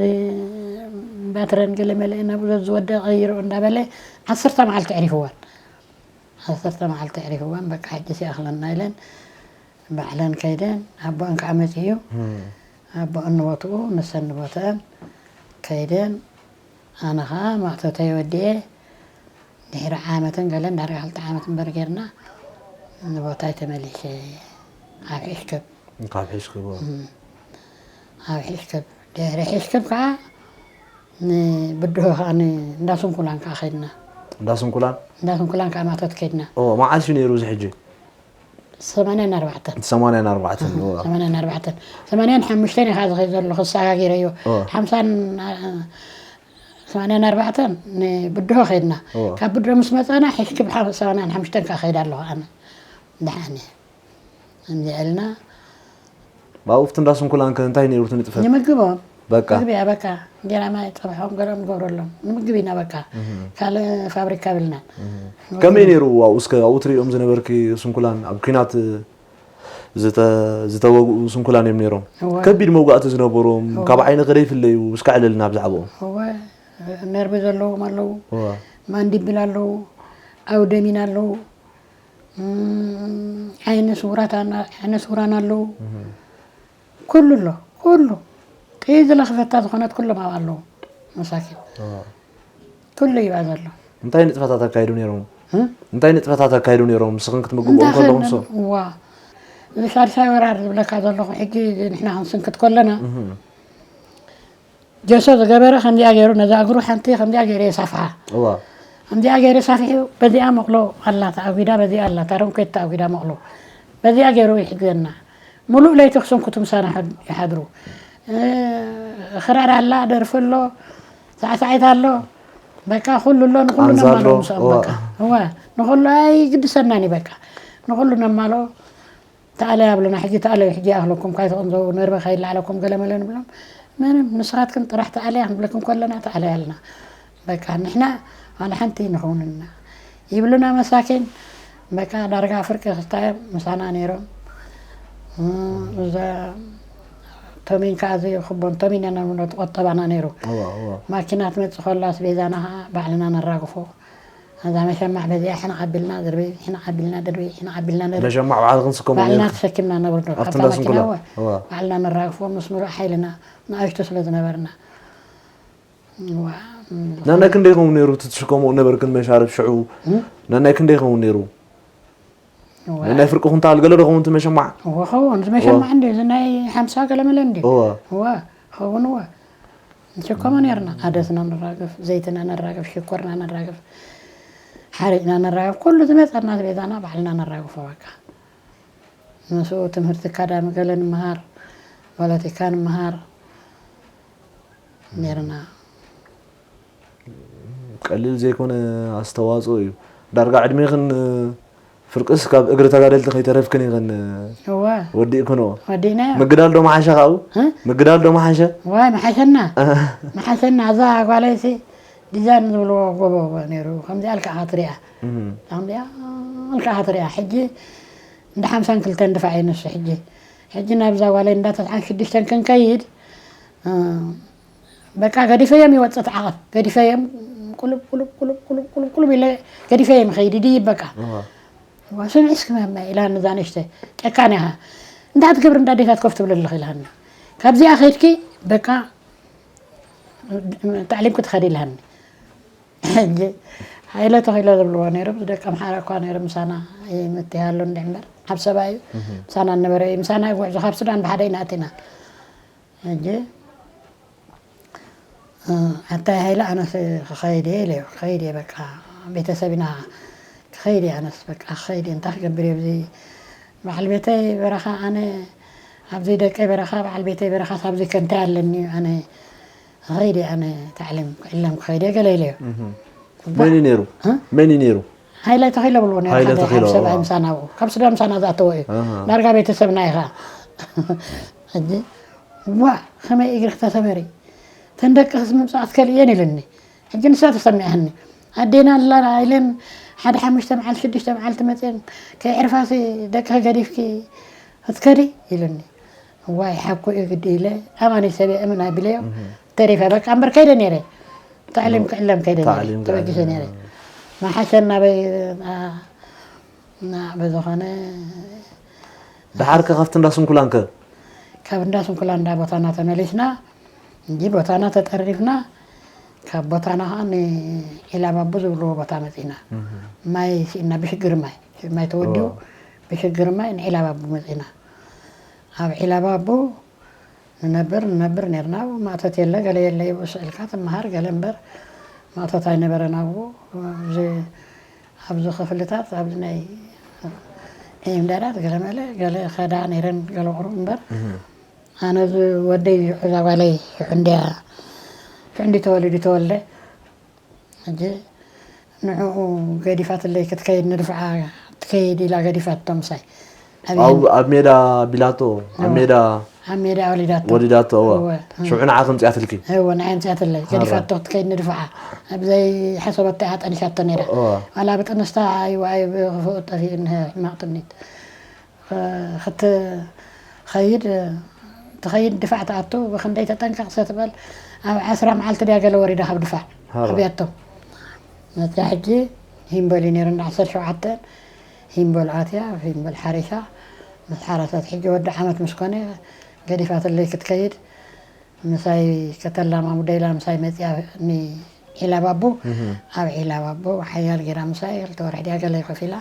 ባትረን ገለ መለ ናብኡ ዝወደ ቀይሮ እንዳበለ፣ ዓሰርተ መዓልቲ ዕሪፍወን። ዓሰርተ መዓልቲ ዕሪፍወን፣ በቃ ሕጂ ሲኣኽለና ኢለን ባዕለን ከይደን፣ ኣቦኣን ከዓ መፂኡ። እም። ኣቦኣን ንቦትኡ፣ ንሰን ንቦተአን ከይደን፣ ኣነ ኸዓ ማእቶተይ ወዲኤ፣ ድሕሪ ዓመትን ገለን፣ ዳርጋ ክልተ ዓመት እምበር ጌርና፣ ንቦታይ ተመሊሰ። ኣብ ሒሽክብ። ካብ ሒሽክብ፣ እም። ኣብ ሒሽክብ። ድሕሪ ሒሽክብ ከዓ ንብድሆ ከዓ ን-፣ እንዳ ስንኩላን ከዓ ከይድና። እንዳ ስንኩላን? እንዳ ስንኩላን ከዓ ማእቶት ከይድና። ኦ፣ መዓስ እዩ ነይሩ እዚ ሕጂ? ሰማንያን ኣርባዕተን። ሰማንያን ኣርባዕተን፣ እህ፣ እዋ። ሰማንያን ኣርባዕተን። ሰማንያን ሓሙሽተን እየ ከዓ ዝኸይድ ዘለኹ፣ ክሰጋጊረዮ። እዋ። ሓምሳን፣ አ፣ ሰማንያን ኣርባዕተን ንብድሆ ከይድና። እዋ። ካብ ብድሆ ምስ መጻና፣ ሕሽክብ ሓ-፣ ሰማንያን ሓሙሽተን ከዓ ከይድ ኣለኹ ኣነ። ደሓን እየ። እንዲዕልና። ብኣኡ ኣብቲ እንዳ ስንኩላን ከ እንታይ ነይሩ እቲ ንጥፈት? ንምግቦም። በቃ። መግቢያ በቃ። እንጀራ ማይ ጸብሖም ገሎም ንገብረሎም። ንምግብ ኢና በቃ። እህ። ካልእ ፋብሪካ የብልናን። እህ። ከመይ ነይሩ ኣብኡ? እስከ ኣብኡ ትሪኦም ዝነበርኪ ስንኩላን፣ ኣብ ኲናት ዝተ-፣ ዝተወግኡ ስንኩላን እዮም ነይሮም። እወ። ከቢድ መውጋእቲ ዝነበሮም፣ እወ። ካብ ዓይንኺ ደይፍለዩ፣ እስከ ዕለልና ብዛዕባኦም። እወ፣ ነርቢ ዘለዎም ኣለዉ፣ እወ። ማንዲብል ኣለዉ፣ ኣውደሚን ኣለዉ፣ እም፣ ዓይነ ስውራት ኣና-፣ ዓይነ ስውራን ኣለዉ። እህ። ኩሉ ኣሎ፣ ኩሉ። ጥይት ዝለኽፈታ ዝኾነት ኩሎም ኣብኣ ኣለዉ፣ መሳኪን። እወ። ኩሉ እዩ ኣብኣ ዘሎ። እንታይ ንጥፈታት ኣካይዱ ነይሮም? እ? እንታይ ንጥፈታት ኣካይዱ ነይሮም? ንስኽን ክትምግብኦም ከለኹም ንሶም? እዋ። እዚ ሳልሳይ ወራር ዝብለካ ዘለኹ፣ ሕጂ ንሕና ክንስንክት ከለና፣ እህ። ጀሶ ዝገበረ ከምዚኣ ገይሩ፣ ነዛ እግሩ ሓንቲ ከምዚኣ ገይሩ የሳፍሓ። እዋ። ከምዚኣ ገይሩ ሳፊሑ፣ በዚኣ መቕሎ ኣላ ተኣጒዳ፣ በዚኣ ኣላ፣ እታ ሮንኬት ተኣጒዳ መቕሎ። በዚኣ ገይሩ ይሕግዘና። ሙሉእ ለይቲ ክስንኩቱ ምሳና ይሓድ-፣ ይሓድሩ። እ፣ ክራር ኣላ፣ ደርፊ ኣሎ፣ ሳዕሳዒት ኣሎ፣ በቃ ኩሉ ኣሎ፣ ንኩሉ ቃንዛ ኣሎ፣ ነማልኦ ምስኦም እዋ። በቃ። እዋ፣ ንኩሉ ኣይግድሰናን እዩ በቃ። ንኩሉ ነማልኦ፣ ተኣለያ ብሉና፣ ሕጂ ተኣለዩ፣ ሕጂ ይኣኽለኩም፣ ካይትቕንዘው፣ ነርበ ከይለዓለኩም ገለ መለ ንብሎም። ምንም፣ ንስኻትክን ጥራሕ ተኣለያ ክንብለክን ከለና ተኣለያ ኣለና። በቃ ንሕና ዋላ ሓንቲ ንኸውንና ይብሉና መሳኪን። በቃ ዳርጋ ፍርቂ ክስታዮም ምሳና ነይሮም። እም፣ እዛ ቶሚን ከኣ እዚ ክቦን ቶሚን ኢና ንብሎ፣ ትቆጠባና ነይሩ። እዋ፣ እዋ። ማኪና ትመጽእ ከላ ኣስቤዛና ከኣ ባዕልና ነራግፎ። እዛ መሸማዕ በዚኣ ሕንቕ ኣቢልና ድርቢ፣ ሕንቕ ኣቢልና ድርቢ፣ ሕንቕ ኣቢልና ድርቢ። መሸማዕ ባዕልኽን ትስከምኦ ባዕልና ነይርክን? ተሰኪምና ነብርዶ ኣብቲ ካብታ እንዳ ማኪና ስንኩላን? እወ፣ እዋ። ባዕልና ነራግፎ ምስ ምሉእ ሓይልና፣ ንኣሽቱ ስለ ዝነበርና። እዋ፣ እም። ናናይ ክንደይ ይኸውን ነይሩ እቲ ትሽከምኦ ነበርክን መሻርፍ ሽዑ? እም? ናናይ ክንደይ ይኸውን ነይሩ? እዋ። ናይ ፍርቂ ኩንታል ገለ ዶ ኸውን እቲ መሸማዕ? እዋ፣ ኸውን። እዚ መሸማዕ እዋ። እንዲ፣ እዚ ናይ ሓምሳ ገለ መለ እንዲ። እዋ። እዋ፣ ኸውን እዋ። ንሽከሞ ነይርና። ኣደስና ነራግፍ፣ ዘይትና ነራግፍ፣ ሽኮርና ነራግፍ፣ ሓሪጭና ነራግፍ፣ ኩሉ ዝመጸና ኣስቤዛና ባዕልና ነራግፎ በቃ። ምስኡ ትምህርቲ ኣካዳሚ ገለ ንምሃር፣ ፖለቲካ ንምሃር ነይርና። ቀሊል ዘይኮነ ኣስተዋጽኦ እዩ። ዳርጋ ዕድሜኽን ፍርቅስ ካብ እግሪ ተጋደልቲ ከይተረፍክን ኢኽን እወ። ወዲእክንኦ። ወዲእናዮ። ምግዳል ዶ መሓሸ ካብኡ? እ? ምግዳል ዶ መሓሸ? ዋይ መሓሸና። መሓሸና። እዛ ጓለይሲ ዲዛይን ዝብልዎ ጎቦ ነይሩ። ከምዚኣ ኢልካ ኢኻ ትሪኣ። እም። ከምዚኣ ኢልካ ኢኻ ትሪኣ። ሕጂ እንደ ሓምሳን ክልተን ድፋዕ እዩ ንሱ ሕጂ። ሕጂ ናብዛ ጓለይ እንዳ ተስዓን ሽዱሽተን ክንከይድ፣ እ፣ በቃ ገዲፈዮም ይወፅእ እቲ ዓቐብ። ገዲፈዮም ቁልብ፣ ቁልብ፣ ቁልብ፣ ቁልብ፣ ቁልብ፣ ቁልብ ኢለ ገዲፈዮም ይኸይድ፣ ይድይብ በቃ። እዋ። እዋ፣ ስምዒ እስኪ መመ ኢላኒ እዛ ንእሽተይ። ጨካን ኢኻ። እንታይ ትገብሪ እንዳ ኣዴታት ኮፍ ትብሊ ኣለኺ ኢላኒ። ካብዚኣ ከይድኪ በቃ ታዕሊም ክትኸዲ ኢላኒ። ሕጂ ሃይለ ተኺለ ዝብልዎ ነይሮም፣ ደቂ ኣምሓራ እኳ ነይሮም ምሳና ይምትያሉ እንድዒ እምበር፣ ዓብ ሰብኣይ እዩ። እህ። ምሳና ነበረ እዩ። ምሳና እዩ ጉዕዞ፣ ካብ ሱዳን ብሓደ ኢና ኣቲና። ሕጂ፣ እ፣ ኣታይ ሃይለ ኣነስ ክኸይድ እየ ኢለዮ። ክኸይድ እየ በቃ፣ ቤተሰብ ኢና ክኸይድ እየ ኣነስ በቃ፣ ክኸይድ እየ። እንታይ ክገብር እየ ኣብዚ በዓል ቤተይ በረኻ፣ ኣነ ኣብዚ ደቀይ በረኻ፣ በዓል ቤተይ በረኻ፣ ኣብዚ ከ እንታይ ኣለኒ ኣነ ክኸይድ እየ ኣነ ታዕሊም ክዕለም ክኸይድ እየ ገለ ኢለዮ። እህ። እባ-፣ መን እዩ ነይሩ? እ? መን እዩ ነይሩ? ሃይለ ተኺለ ብልዎ ነይሩ። ሃይለ ሓደ ተኺለ፣ ሰብ ኦ። ኣይምሳና ኣብኡ። ካብ ሱዳን ምሳና ዝኣተወ እዩ። ኣሃ። ዳርጋ ቤተሰብና ኢኻ። ሕጂ፣ ዋ፣ ከመይ እግርኺ ተሰበሪ? ተን ደቅኽስ ምምጻእ ትከልእየን ኢሉኒ። ሕጂ ንሳ ተሰሚዓኒ። ኣዴና ኣላ ኢለን ሓደ ሓሙሽተ መዓልቲ፣ ሽዱሽተ መዓልቲ መጽየን፣ ከይዕርፋሲ ደቅኺ ገዲፍኪ ክትከዲ ኢሉኒ። ዋይ፣ ሓቁ እዩ ግዲ ኢለ፣ ኣማኒ ሰብ እየ፣ እምን ኣቢለዮ። ተሪፈ፣ በቃ እምበር ከይደ ነይረ። ታዕሊም ክዕለም ከይደ ነይረ። ታዕሊም ተበጊሰ ክዕለም። ነይረ። መሓሸን ናበይ፣ ኣ፣ ና፣ ብዝኾነ ደሓር ከ ካብቲ እንዳ ስንኩላን ከ? ካብ እንዳ ስንኩላን እንዳ ቦታና ተመሊስና፣ እንጂ ቦታና ተጠሪፍና፣ ካብ ቦታና ከዓ ንዒላ ባቡ ዝብልዎ ቦታ መጺና። ማይ ስኢና፣ ብሽግር ማይ፣ ማይ ተወዲኡ፣ ኦ። ብሽግር ማይ ንዒላ ባቡ መጺና። ኣብ ዒላ ባቡ ንነብር፣ ንነብር ነርና። ማእቶት የለ፣ ገለ የለ፣ ይብኡ ስዕልካ ትመሃር፣ ገለ እምበር ማእቶት ኣይነበረን ኣብኡ። ኣብዚ፣ ኣብዚ ክፍልታት፣ ኣብዚ ናይ ኤምዳዳት ገለ መለ፣ ገለ ከዳ ነይረን፣ ገለ ቁሩብ እምበር። ኣነ እዚ ወደይ እዩ፣ እዛ ጓለይ ሽዑ እንድያ፣ ሽዑ እንዲ ተወሊዱ ተወልደ። ሕጂ ንዕኡ ገዲፋትለይ ክትከይድ ንድፍዓ፣ ትከይድ ኢላ ገዲፋቶ ምሳይ። ኣብ ኣብ ኣብ ሜዳ ቢላቶ፣ ኣብ ሜዳ ኣብ ሜዳ ወሊዳቶ። ወሊዳቶ፣ እዋ። እወ። ሽዑ ንዓ ከምጽኣትልኪ። እወ፣ ንዓይ ኣምጽኣትለይ። ገዲፋቶ ክትከይድ ንድፍዓ። ኣብ ዘይሓሰበቶ እያ ጠኒሻቶ ነይራ። እዋ። ዋላ ብጥንስታ ኣይ፣ ኣይ፣ ብኽፉእ ጠፊኡ እኒሀ ሕማቕ ትምኒት። ኸ-፣ ክትኸይድ፣ ትኸይድ ድፋዕ ትኣቱ፣ ብኽንደይ ተጠንቀቕ ሰትበል፣ ኣብ ዓስራ መዓልቲ ድያ ገለ ወሪዳ ካብ ድፋዕ። ሃባ። ኣብያቶ። ነታ ሕጂ ሂምበል እዩ ነይሩ፣ እንዳ ዓሰርተ ሸውዓተ ሂምበል ኣትያ፣ ሂምበል ሓሪሳ፣ ምስ ሓረሰት ሕጂ ወዲ ዓመት ምስ ኮነ፣ ገዲፋትለይ ክትከይድ፣ ምሳይ ከተላማምዶ ኢላ ምሳይ መጽያ ኒ ዒላ ባቡ፣ ኣብ ዒላ ባቡ ሓያል ጌራ ምሳይ ክልተ ወርሒ ድያ ገለ ኮፍ ኢላ፣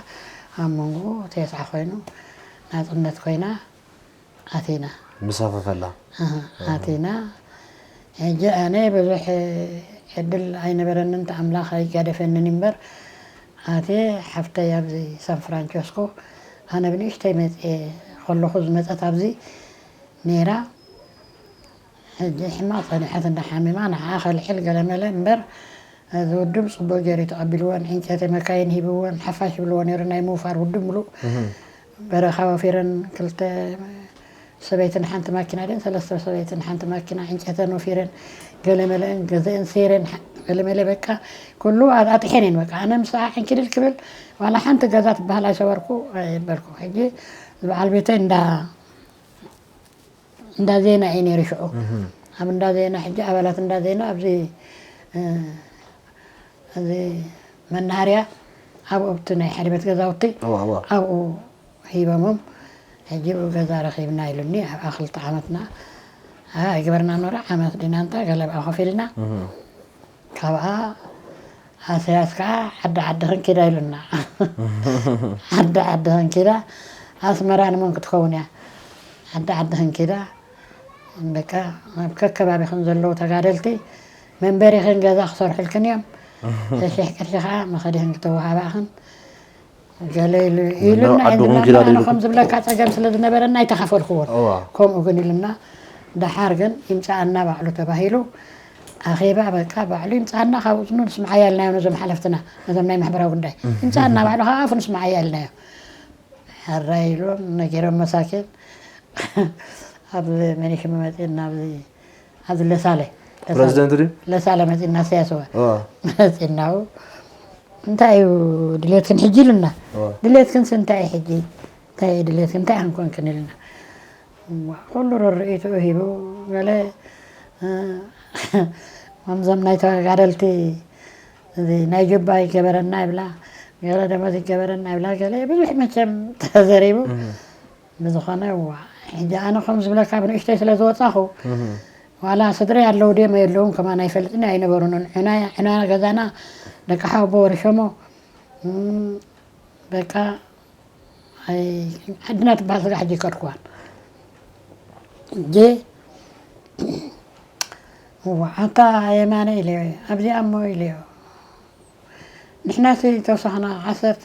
ኣብ መንጎ ተስዓ ኮይኑ፣ ናጽነት ኮይና፣ ኣቲና። ምሳኺ ከላ። ኣሃ፣ ኣቲና። ሕጂ ኣነ ብዙሕ ዕድል ኣይነበረንን፣ እቲ ኣምላኽ ኣይጋደፈንን እምበር፣ ኣትየ ሓፍተይ ኣብዚ ሳን ፍራንቸስኮ፣ ኣነ ብንእሽተይ መጽየ ከለኹ ዝመጸት ኣብዚ ነይራ። ሕጂ ሕማቕ ጸኒሐት እንዳ ሓሚማ፣ ንዓኣ ከልዕል ገለ መለ እምበር፣ እዚ ውድብ ጽቡቕ ገይሩ እዩ ተቐቢልወን። ዕንጨቲ መካይን ሂብወን፣ ሓፋሽ ይብልዎ ነይሩ፣ ናይ ምውፋር ውድብ ምሉእ። በረኻ ወፊረን፣ ክልተ ሰበይትን ሓንቲ ማኪና ድየን፣ ሰለስተ ሰበይትን ሓንቲ ማኪና ዕንጨተን ወፊረን፣ ገለ መለአን ገዘአን ሰይረን፣ ገለ መለ በቃ ኩሉ ኣጣጢሐን እየን። በቃ ኣነ ምስኣ ዕንኪልል ክብል ዋላ ሓንቲ ገዛ ትበሃል ኣይሰበርኩ ኣይበልኩ። ሕጂ በዓል ቤተይ እንዳ እንዳ ዜና እዩ ነይሩ ሽዑ። ኣብ እንዳ ዜና ሕጂ ኣባላት እንዳ ዜና ኣብዚ፣ እ፣ እዚ መናሃርያ ኣብኡ ኣብቲ ናይ ሓደ ቤት ገዛውቲ እዋ፣ እዋ። ኣብኡ ሂቦሞም። ሕጂ ብኡ ገዛ ረኺብና ኢሉኒ። ኣብኣ ክልተ ዓመትና፣ ኣ፣ ኣይገበርና ኖራ ዓመት ዲና እንታ ገለ ብኣ ኮፍ ኢልና። ካብኣ ኣሰያስ ከዓ ዓዲ ዓድኽን ኪዳ ኢሉና። ዓዲ ዓድኽን ኪዳ ኣስመራ ንመን ክትኸውን እያ? ዓዲ ዓድኽን ኪዳ በቃ ኣብ ከከባቢኽን ዘለዉ ተጋደልቲ መንበሪኽን ገዛ ክሰርሑልክን እዮም። ሽሕ ቅርሺ ከዓ መኸዲኽን ክተወሃባኽን ገለ ኢሉ-፣ ኢሉና። ዓድኹም ኢሉና ኪዳ ኣነ ኢሉ። ከም ዝብለካ ጸገም ስለ ዝነበረና ኣይተኻፈልክዎን። እዋ። ከምኡ ግን ኢሉና፣ ደሓር ግን ይምጻኣና ባዕሉ ተባሂሉ ኣኼባ በቃ ባዕሉ ይምጻኣና፣ ካብ እዝኑ ንስምዓያ ኢልናዮ ነዞም ሓለፍትና፣ ነዞም ናይ ማሕበራዊ ጉዳይ። ይምጻኣና ባዕሉ ካብ ኣፉ ንስምዓያ ኢልናዮ። ሕራይ ኢሎም ነጊሮም መሳኪን ኣብ መኒሽ መመጽእና ኣብዚ፣ ኣብዚ ለሳለ፣ ለሳለ፣ ፕረዚደንት ድዩ? ለሳለ መጽእና ሰያስወ እዋ። መጽእናው እንታይ እዩ ድሌትክን ሕጂ ኢሉና። እዋ። ድሌትክንስ እንታይ እዩ ሕጂ? እንታይ እዩ ድሌትክን? እንታይ ኣንኮንክን ኢሉና። እዋ፣ ኩሉ ርርኢትኡ ሂቡ ገለ፣ እ፣ ከምዞም ናይ ተጋደልቲ እዚ ናይ ጁባ ይገበረና ይብላ፣ ገለ ደሞዝ ይገበረና ይብላ፣ ገለ ብዙሕ መቸም ተዘሪቡ። ብዝኾነ እዋ፣ ሕጂ ኣነ ከም ዝብለካ ብንእሽተይ ስለ ዝወጻኹ፣ ዋላ ስድረይ ኣለዉ ድዮም የለዉን ከማን ኣይፈልጥን ኣይነበሩን። ዕና፣ ዕና ገዛና ደቂ ሓወቦ ወሪሾሞ፣ እም፣ በቃ፣ ኣይ፣ ዓድና ትበሃል ስጋ ሕጂ ይከድኩዋን። እጂ፣ እዋ፣ ኣታ የማነ ኢለዮ፣ ኣብዚኣ እሞ ኢለዮ። ንሕናሲ ተወሳኽና ዓሰርተ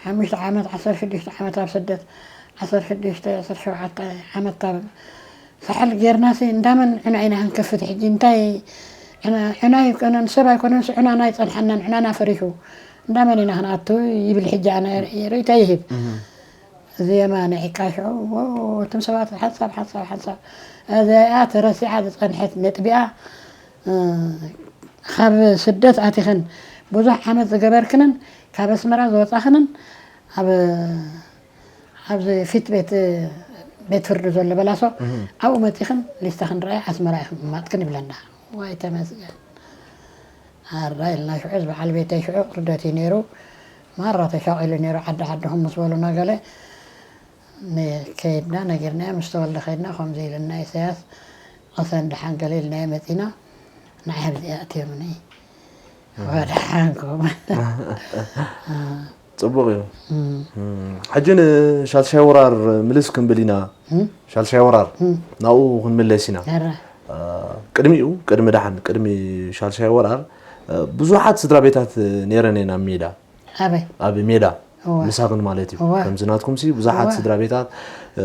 ሓሙሽተ ዓመት፣ ዓሰርተ ሽዱሽተ ዓመት ኣብ ስደት፣ ዓሰርተ ሽዱሽተ፣ ዓሰርተ ሸውዓተ ዓመት ኣብ ሳሕል ጌርናሲ እንዳመን ዕና ኢና ክንከፍት? ሕጂ እንታይ ዕና፣ ዕና ኣይኮነን፣ ሰብ ኣይኮነንስ ዕናና ኣይጸንሓናን፣ ዕናና ፈሪሑ። እንዳመን ኢና ክንኣቱ ይብል። ሕጂ ኣነ ርእይቶ ይህብ። እዚ የማነ ዒቃ ሽዑ፣ ዎ፣ እቶም ሰባት ሓንሳብ ሓንሳብ ሓንሳብ፣ እዚኣ ተረሲዓ ዝጸንሐት ነጥቢኣ፣ እ፣ ካብ ስደት ኣቲኽን ብዙሕ ዓመት ዝገበርክንን ካብ ኣስመራ ዝወጻኽንን ኣብ፣ ኣብዚ ፊት ቤት፣ ቤት ፍርዲ ዘሎ በላሶ፣ ኣብኡ መጺኽን ሊስታኽን ረኣይ ኣስመራ ኢኽን ምማጥክን ይብለና። ዋይ ተመስገን። ኣራ ኢልና ሽዑ፣ እዚ በዓል ቤተይ ሽዑ ርደት እዩ ነይሩ። ማራ ተሻቒሉ ነይሩ። ዓዲ ዓድኹም ምስ በሉና ገለ፣ ነ-፣ ከይድና ነጊርናዮ፣ ምስ ተወልደ ከይድና፣ ከምዚ ኢልና ኢሳያስ፣ "ቐሰን ደሓን" ገለ ኢልናዮ መጺና፣ ንዓይ ኣብዚ ኣእትዮምኒ። ወደሓንኩም። ጽቡቕ እዩ። እም። እም። ሕጂ ንሻልሻይ ወራር ምልስ ክንብል ኢና። እም። ሻልሻይ ወራር እም። ናብኡ ክንምለስ ኢና። ኣረ። አ፣ ቅድሚኡ፣ ቅድሚ ደሓን፣ ቅድሚ ሻልሻይ ወራር፣ አ፣ ብዙሓት ስድራ ቤታት ነይረን እየን ኣብ ሜዳ። ኣበይ? ኣብ ሜዳ። እወ። ምሳኽን ማለት እዩ። እወ። ከምዚ ናትኩምሲ ብዙሓት እወ። ስድራ ቤታት፣ እ፣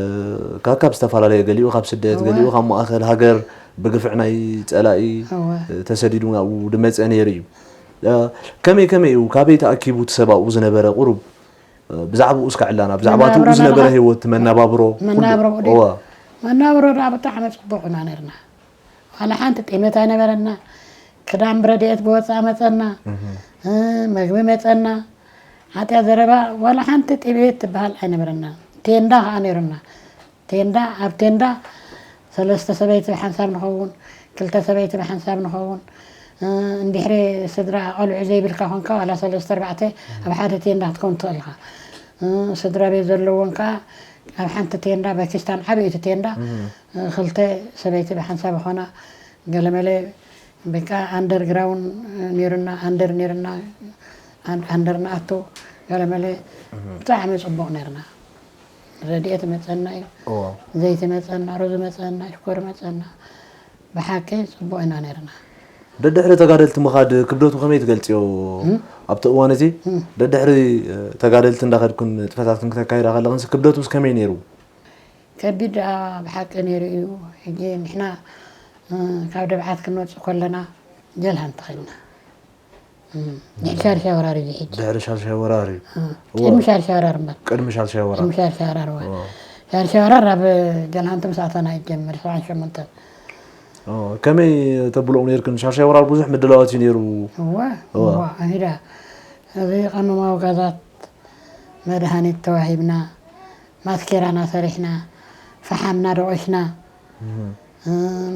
ካብ፣ ካብ ዝተፈላለየ፣ ገሊኡ ካብ ስደት፣ እወ። ገሊኡ ካብ ማእከል ሃገር ብግፍዕ ናይ ጸላኢ፣ እወ። እ፣ ተሰዲዱ ናብኡ ድመጸ ነይሩ እዩ። እ፣ ከመይ፣ ከመይ እዩ? ካበይ ተኣኪቡ እቲ ሰብ ኣብኡ ዝነበረ ቁሩብ፣ እ፣ ብዛዕባኡ እስከ ዕላና፣ ብዛዕባ እቲ መነባብሮና ዝነበረ ድኻ? ህይወት፣ መነባብሮ፣ ኩሉ። መነባብሮ ድዩ? እወ። መነባብሮ ደኣ ብጣዕሚ ጽቡቕ ኢና ነርና። ዋላ ሓንቲ ጢመት ኣይነበረና። ክዳን ብረድኤት ብወጻኢ መጸና። እህ። እ፣ መግቢ መጸና። ሓጢኣ ዘረባ ዋላ ሓንቲ ጢሜት ትበሃል ኣይነበረና። ቴንዳ ከኣ ነይሩና። ቴንዳ፣ ኣብ ቴንዳ ሰለስተ ሰበይቲ ብሓንሳብ ንኸውን፣ ክልተ ሰበይቲ ብሓንሳብ ንኸውን። እ፣ እንድሕሪ ስድራ ቆልዑ ዘይብልካ ኮንካ ዋላ ሰለስተ ኣርባዕተ ኣብ ሓደ ቴንዳ ክትከውን ትኽእል ኢኻ። እ፣ ስድራ ቤት ዘለዎን ከኣ ኣብ ሓንቲ ቴንዳ በኪስታን ዓብይቲ ቴንዳ፣ እህ። እ፣ ክልተ ሰበይቲ ብሓንሳብ ይኾና። ገለመለ በቃ ኣንደርግራውንድ ነይሩና፣ ኣንደር ነይሩና፣ ኣን-፣ ኣንደር ንኣቱ። ገለመለ እህ። ብጣዕሚ ጽቡቕ ነይርና። ረድኤት መጸና እዩ። እዎ። ዘይቲ መጸና፣ ሩዝ መጸና፣ ሽኮር መጸና። ብሓቂ ጽቡቕ ኢና ነይርና። ደድሕሪ ተጋደልቲ ምኻድ ክብደቱ ከመይ ትገልጽዮ? እም? ኣብቲ እዋን እዚ እም። ደድሕሪ፣ እ፣ ተጋደልቲ እንዳኸድኩን ንጥፈታትክን ክተካይዳ ከለኽንሲ ክብደቱስ ከመይ ነይሩ? ከቢድ ደኣ ብሓቂ ነይሩ እዩ። ሕጂ ንሕና፣ እ፣ ካብ ደብዓት ክንወጽእ ከለና ጀልሃን ተኸድና። እም፣ ድሕሪ ሻርሻ ወራር እዩ ሕጂ። ድሕሪ ሻርሻ ወራር እዩ። እ፣ እዋ። ቅድሚ ሻርሻ ወራር እምበር። ቅድሚ ሻርሻ ወራር። ቅድሚ ሻርሻ ወራር፣ እዋ። እዋ። ሻርሻ ወራር ኣብ ጀልሃንቲ ምስ ኣተና ይጀምር፣ ሰብዓን ሸሞንተን። ኦ፣ ከመይ ተብልኦም ነይርክን? ሻርሻ ወራር ብዙሕ ምድላዋት እዩ ነይሩ። እዋ፣ እዋ። እዋ፣ ኣሂዳ። እዚ ቀመማዊ ጋዛት መድሃኒት ተዋሂብና፣ ማስኬራና ሰሪሕና፣ ፈሓምና ደቑስና፣ እህ። እ፣